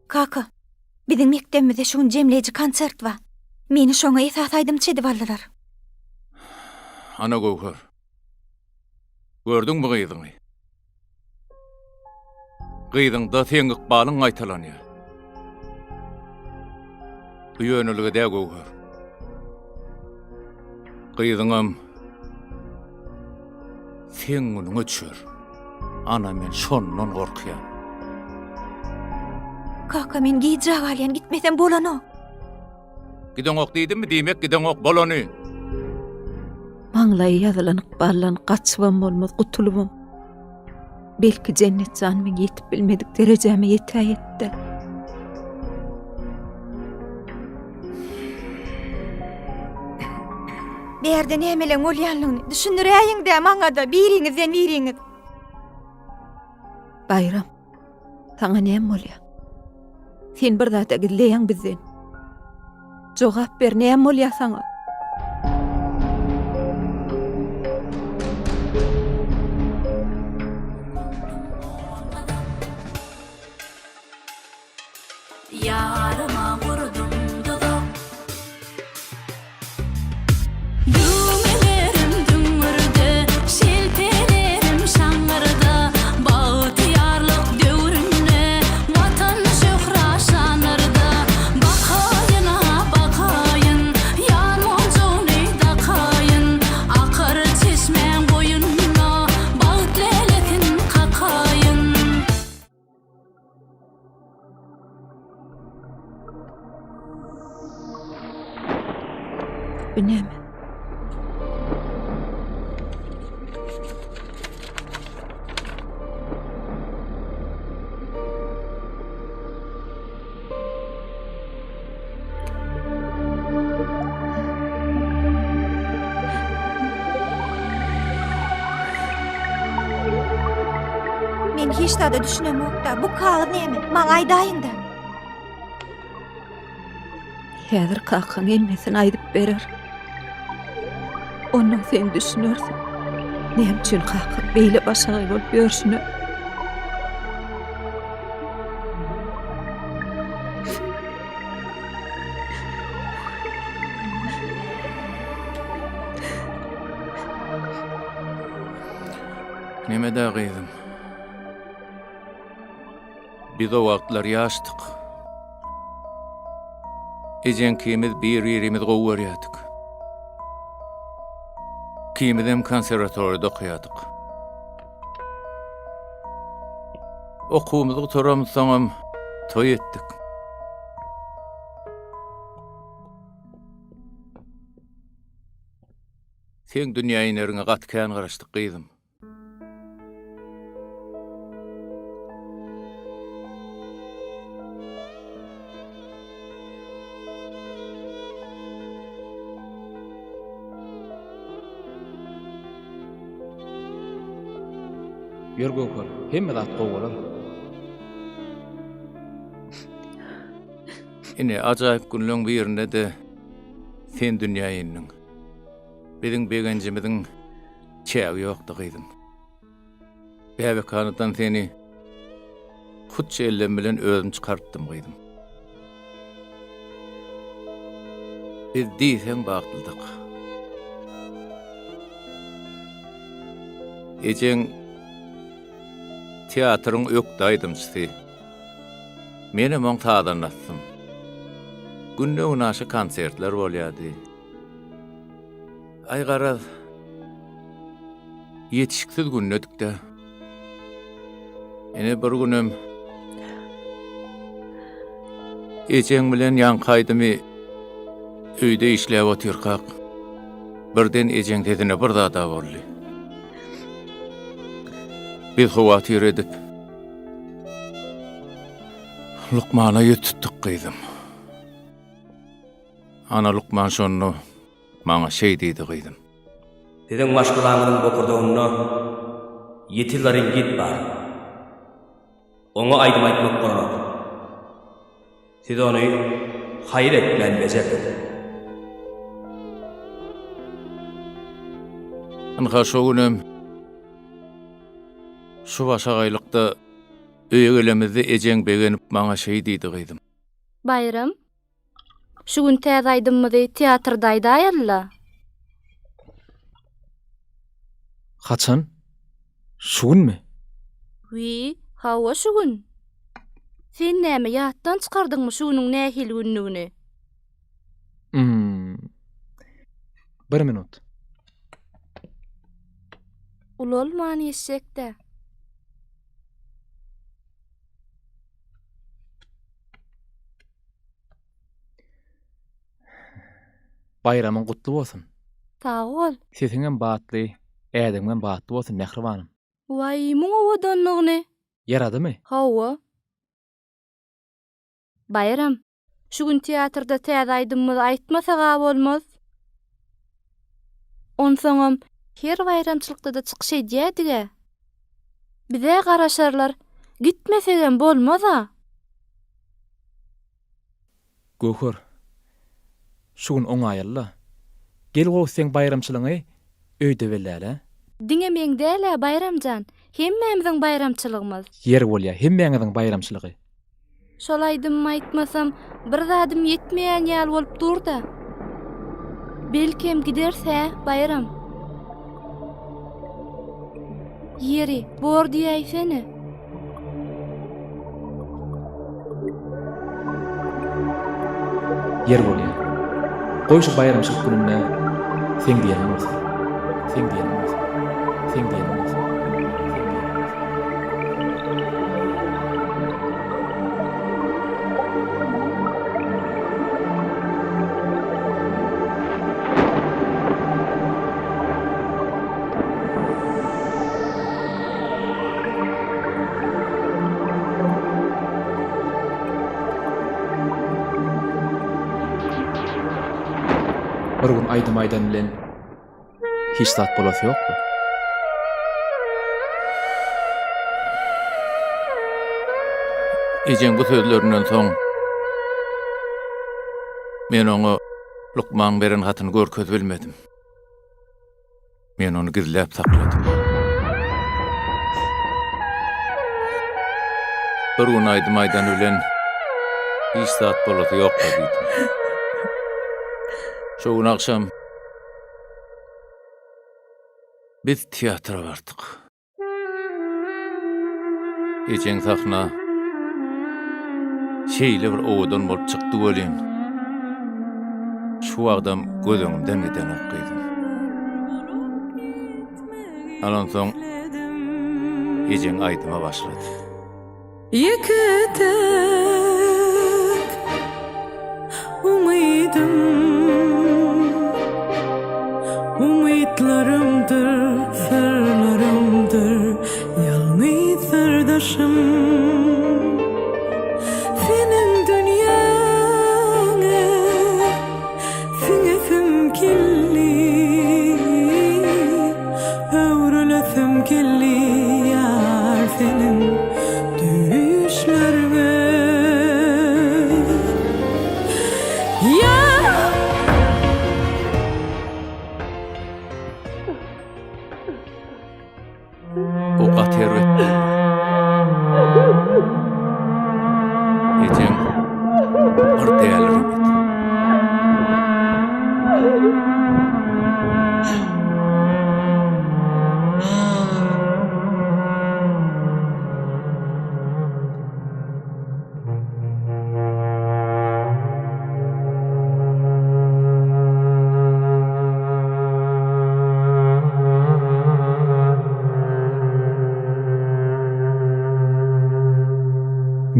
Kaka, biziň mekdebimizde şu gün jemleýji konsert bar. Meni şoňa esasy aýdymçy edip aldylar. Ana Göwher. Gördüňmi gyzyňy? Gyzyňda seň ykbalyň gaýtalanýar. Bu ýönelige dä Göwher. Gyzyňam seň günüňe düşer. Ana men şondan gorkýan. Kaka men gijä galýan gitmesem bolanok. Gideňok diýdimmi diýmek gideňok bolany. Maňlaýa ýazylan ykbaldan gaçybam bolmaz, gutulybam. Belki Jennet jan meň ýetip bilmedik derejäme ýetäýetdi. Bärde nämeleň bolýanlygyny düşündiräýiň-dä maňa-da biriňizden biriňiz. Baýram, saňa näme bolýar? Sen bir zat-a gizleýäň bizden. Jogap ber, näme bolýar saňa? Ýaryma gurdum duzak. Düwmelerim düňňürde, şelpelerim şaňňyrda, Bagtyýarlyk döwründe, Watan şöhra şanlarda. Bakaýyn-a, bakaýyn, ýar monjugyny dakaýyn, Akar çeşmäň boýunda, bagt lälesin kakaýyn. Bu näme? Men hiç zada düşünemok-da. Bu kagyz näme? Maňa aýdaýyň-da. Häzir kakaň hemmesini aýdyp berer. Ondan sen düşünersiň. Näme üçin kakaň beýle başagaý bolup ýörşüne. Neme-dä gyzym? Biz o wagtlar ýaşdyk. Ejeň ikimiz bir-birimizi gowy görýärdik. Ikimizem konserwatoriýada okaýardyk. Okuwymyzy gutaramyzsoňam toý etdik. Seň dünýä ineriňe gaty kän garaşdyk gyzym. Ýör Göwher, hemme zat gowy bolar. Ine, ajaýyp günleň birinde-de sen dünýä indiň. Biziň begenjimiziň çägi ýokdy gyzym. Bäbekhanadan seni hut şu ellem bilen özüm çykarypdym gyzym. Biz diýseň bagtlydyk. Ejeň teatryň ökde aýdymçysy. Menem oň sazandasydym. Günde-günaşa konsertler bolýardy. Aý garaz, ýetişiksiz gündedik-dä. Ine bir günem ejeň bilen ýaňky aýdymy öýde işläp otyrkak, birden ejeň sesine bir zad-a boldy. Biz howatyr edip, lukmana ýüz tutduk gyzym. Ana lukman şonda maňa şeý diýdi gyzym. Siziň maşgalaňyzyň bokurdagynda ýiti laringit bar. Oňa aýdym aýtmak bolanok. Siz ony haýyr etmän bejerdiňiz. Ynha şo günem şu başagaýlykda öýe gelemizde ejeň begenip maňa şeý diýdi gyzym. Baýram, şu gün täze aýdymymyzy teatrda aýdaýaly-la. Haçan? Şu günmi? Wiý, hawa şu gün. Sen näme ýatdan çykardyňmy şu günüň nähili günlügini? Hmm. Bir minut. Ulalman geçjek-dä. Baýramyň gutly bolsun. Sag bol. Sesiňem batly, ädimiňem batly bolsun mähribanym. Waý, muň owadanlygyny. Ýaradymy? Hawa. Baýram, şu gün teatrda täze aýdymymyzy aýtmasag-a bolmaz. Onsoňam her baýramçylykda-da çykyş edýädig-ä. Bize garaşarlar, gitmesegem bolmaz-a. Göwher, şu gün oňaýaly-la. Gel gowusy seň baýramçylygyňy öýde belläli-ä. Diňe meň däl-ä, Baýram jan, hemmämiziň baýramçylygymyz. Ýeri bolýa, hemmäňiziň baýramçylygy. Şol aýdymymy aýtmasam, bir zadym ýetmeýän ýaly bolup dur-da. Belkem gideris, hä, Baýram? Ýeri, bor diýäýsene. Ýer bolýar. Goý şu baýramçylyk gününde seň diýeniň bolsun. Seň diýeniň bolsun. Seň diýeniň bolsun. Seň diýeniň bolsun. Bir gün aýdym aýdan bilen hiç zat bolasy ýokdy. Ejeň bu sözlerinden soň men oňa lukmaň beren hatyny görkezip bilmedim. Men ony gizläp sakladym. Bir gün aýdym aýdany bilen hiç zat bolasy ýok-la diýdim. Şo gün agşam biz teatra bardyk. Ejeň sahna şeýle bir owadan bolup çykdy welin, şu wagtam göz öňümden gidenok gyzym. Onsoň ejeň aýdyma başlady. Ýeke-täk umydym, Umytlarymdyr, syrlarymdyr, Ýalňyz syrdaşym. Seniň dünýäňe siňesim geldi, Öwrülesim geldi ýar seniň düýşleriňe. Ýar! O gaty erbet boldy. Ejeň bir däliremedi.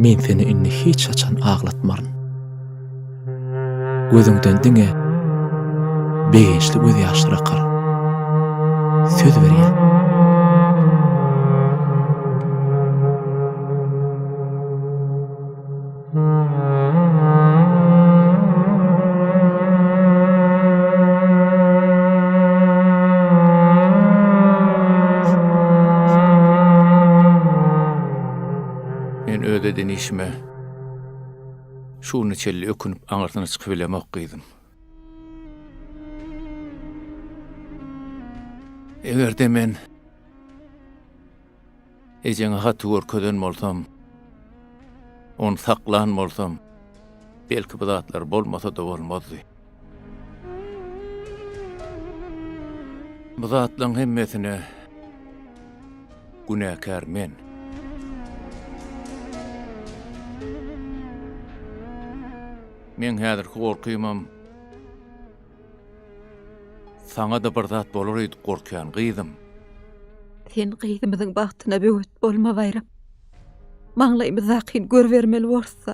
Men seni indi hiç haçan aglatmaryn. Gözüňden diňe begençli gözýaşlar akar. Söz berýän. işime şu güne çenli ökünip aňyrsyna çykybilemok gyzym. Eger-de men ejeňe haty görkezen bolsam, ony saklan bolsam, belki bu zatlar bolmasa-da bolmazdy. Bu zatlaryň hemmesine günäkär men. Meň häzirki gorkymam saňa-da bir zat bolar öýdüp gorkýan, gyzym. Sen gyzymyzyň bagtyna böwet bolma, Baýram. Maňlaýymyzdakyny görübermeli borsa.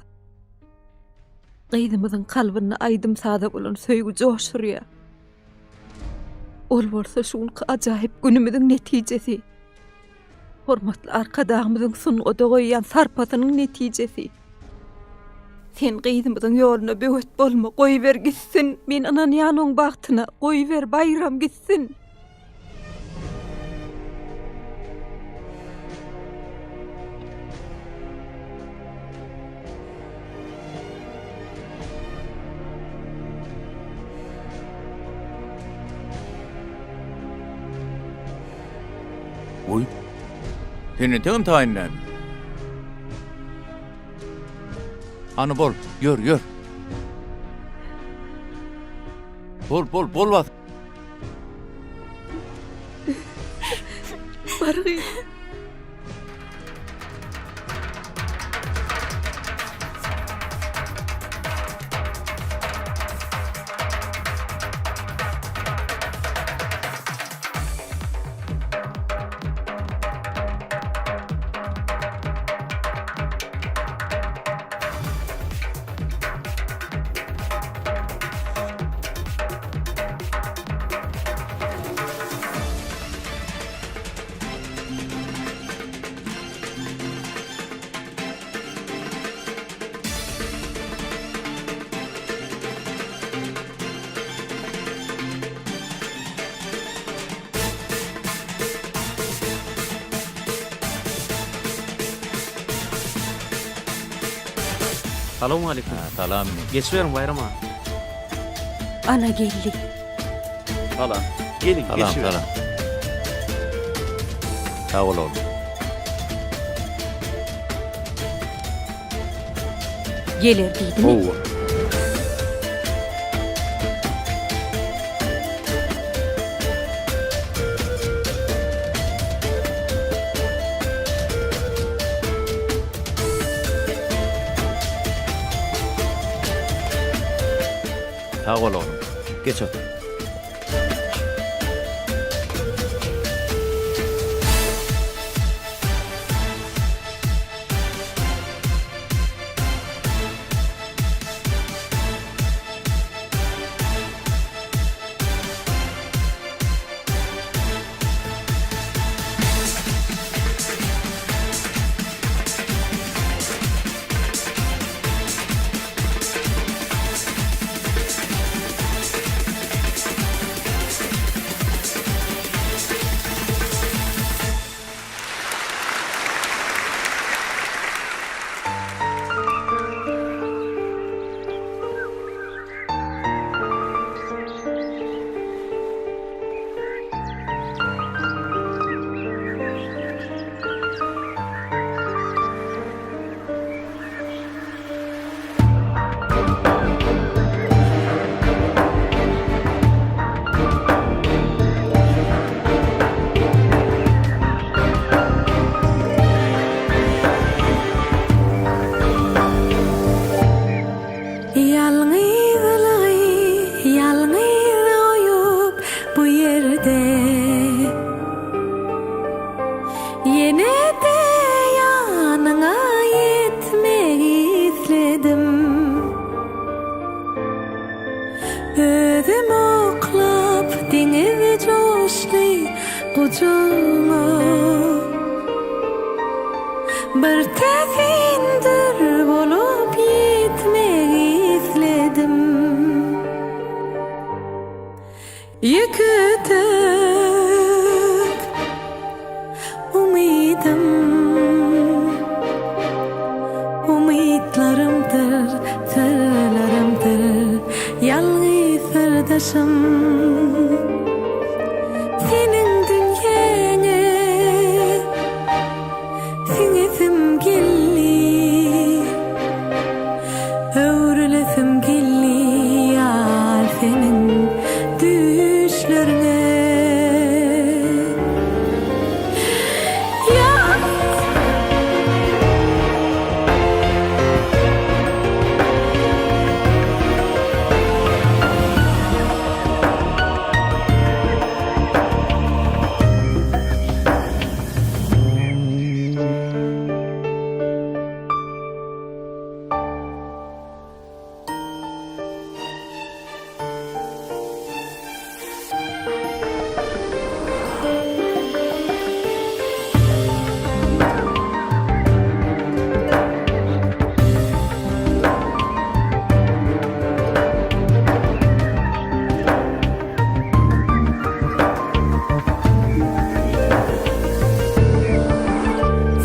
Gyzymyzyň kalbynda aýdym-saza bolan söýgi joş urýar. Ol bolsa şu günki ajaýyp günümiziň netijesi. Hormatly Arkadagymyzyň sungata goýýan sarpasynyň netijesi. Sen gyzymyzyň ýoluna böwet bolma, goýber gitsin. Men ynanýan oň bagtyna, goýber Baýram gitsin. Goý. Sen entegem taýyn däl. Hany bol, ýör, ýör. Bol, bol, bol bas. Bar gyz. Salowmaleýkim. Salam. Geçiberiň Baýram aga. Ana geldi. Salam. Geliň, Salam, geçiberiň. salam. Sag bol oglum. Geler diýdimi? Howwa. Sag bol oglum. Geç otur. Ýalňyzlygy ýalňyz goýup bu ýerde Ýene-de ýanyňa ýetmek isledim. Özüm oklap deňiz joşdy gujagyňa. Bir täsin dür bolup ýetmek isledim. Ýeke-täk umydym. Umytlarymdyr, syrlarymdyr, ýalňyz syrdaşym. Seniň dünýäňe siňesim geldi, Öwrülesim geldi ýar seniň düýşleriňe.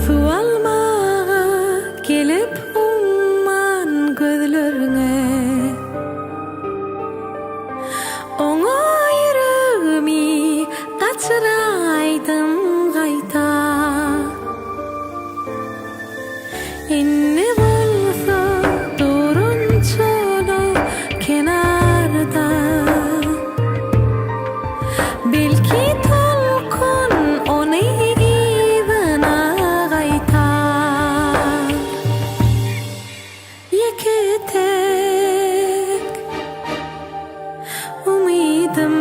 Suw almaga gelip umman gözlerňe. Oňa ýüregimi gaçyraýdym gaýta. Indi bolsa durun çola kenarda. Belki tolkun ony yzyna gaýtar. Ýeke-täk umydym,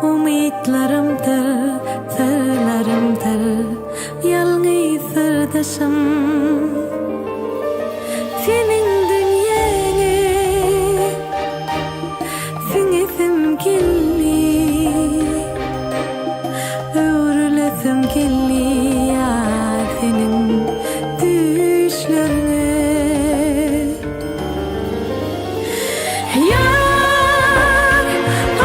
Umytlarymdyr, syrlarymdyr, ýalňyz syrdaşym. Seniň dünýäňe siňesim geldi, Öwrülesim geldi ýar seniň düýşleriňe. Ýar,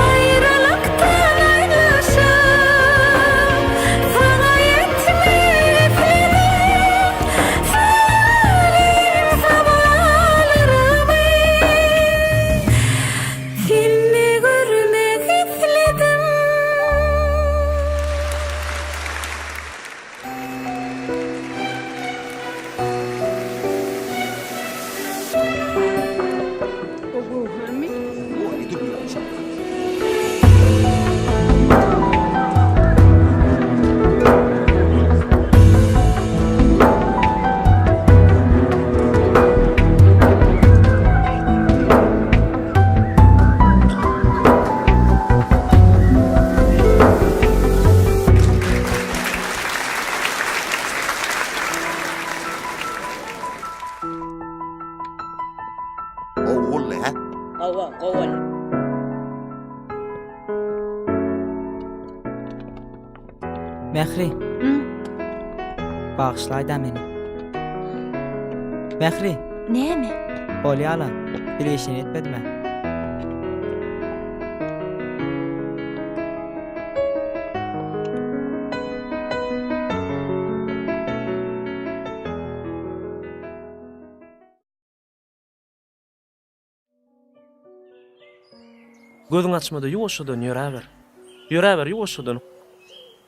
aýralykdan aýrylyşyp, Saňa ýetmek isledim, Söýgülim sabalarymy. Seni görmek isledim. O Göwhermi? Gowy boldy, hä? Hawa, gowy boldy. Mähri. Bagyşlaýda meni. Mähri. Näme? Bolýala. Bir işini etmedim-ä. Gözüňi açma-da ýuwaşjadan ýöräber. Ýöräber ýuwaşjadan.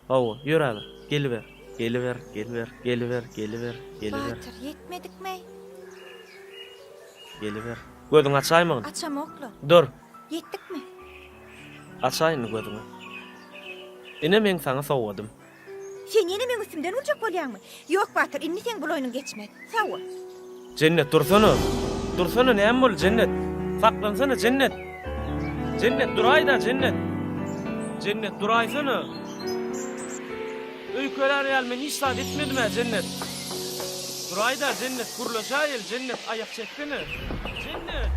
Hawa, ýöräber. Geliber. Geliber, geliber, geliber, geliber, geliber. Batyr, ýetmedikmi? Geliber. Gözüňi açaýmagyn. Açamok-la. Dur. Ýetdikmi? Açaý indi gözüňi. Ine meň saňa sowgadym. Sen ýene meň üstümden urjak bolýaňmy? Ýok, Batyr, indi seň bul oýnuň geçmez. Sag bol. Jennet, dursana! Dursana, näme boldy, Jennet? Saklansana, Jennet! Jennet, duraý-da, Jennet! Jennet, duraýsana! Öýkelär ýaly men hiç zat etmedim-ä, Jennet! Duraý-da, Jennet, gürleşäýeli, Jennet, aýak çeksene! Jennet!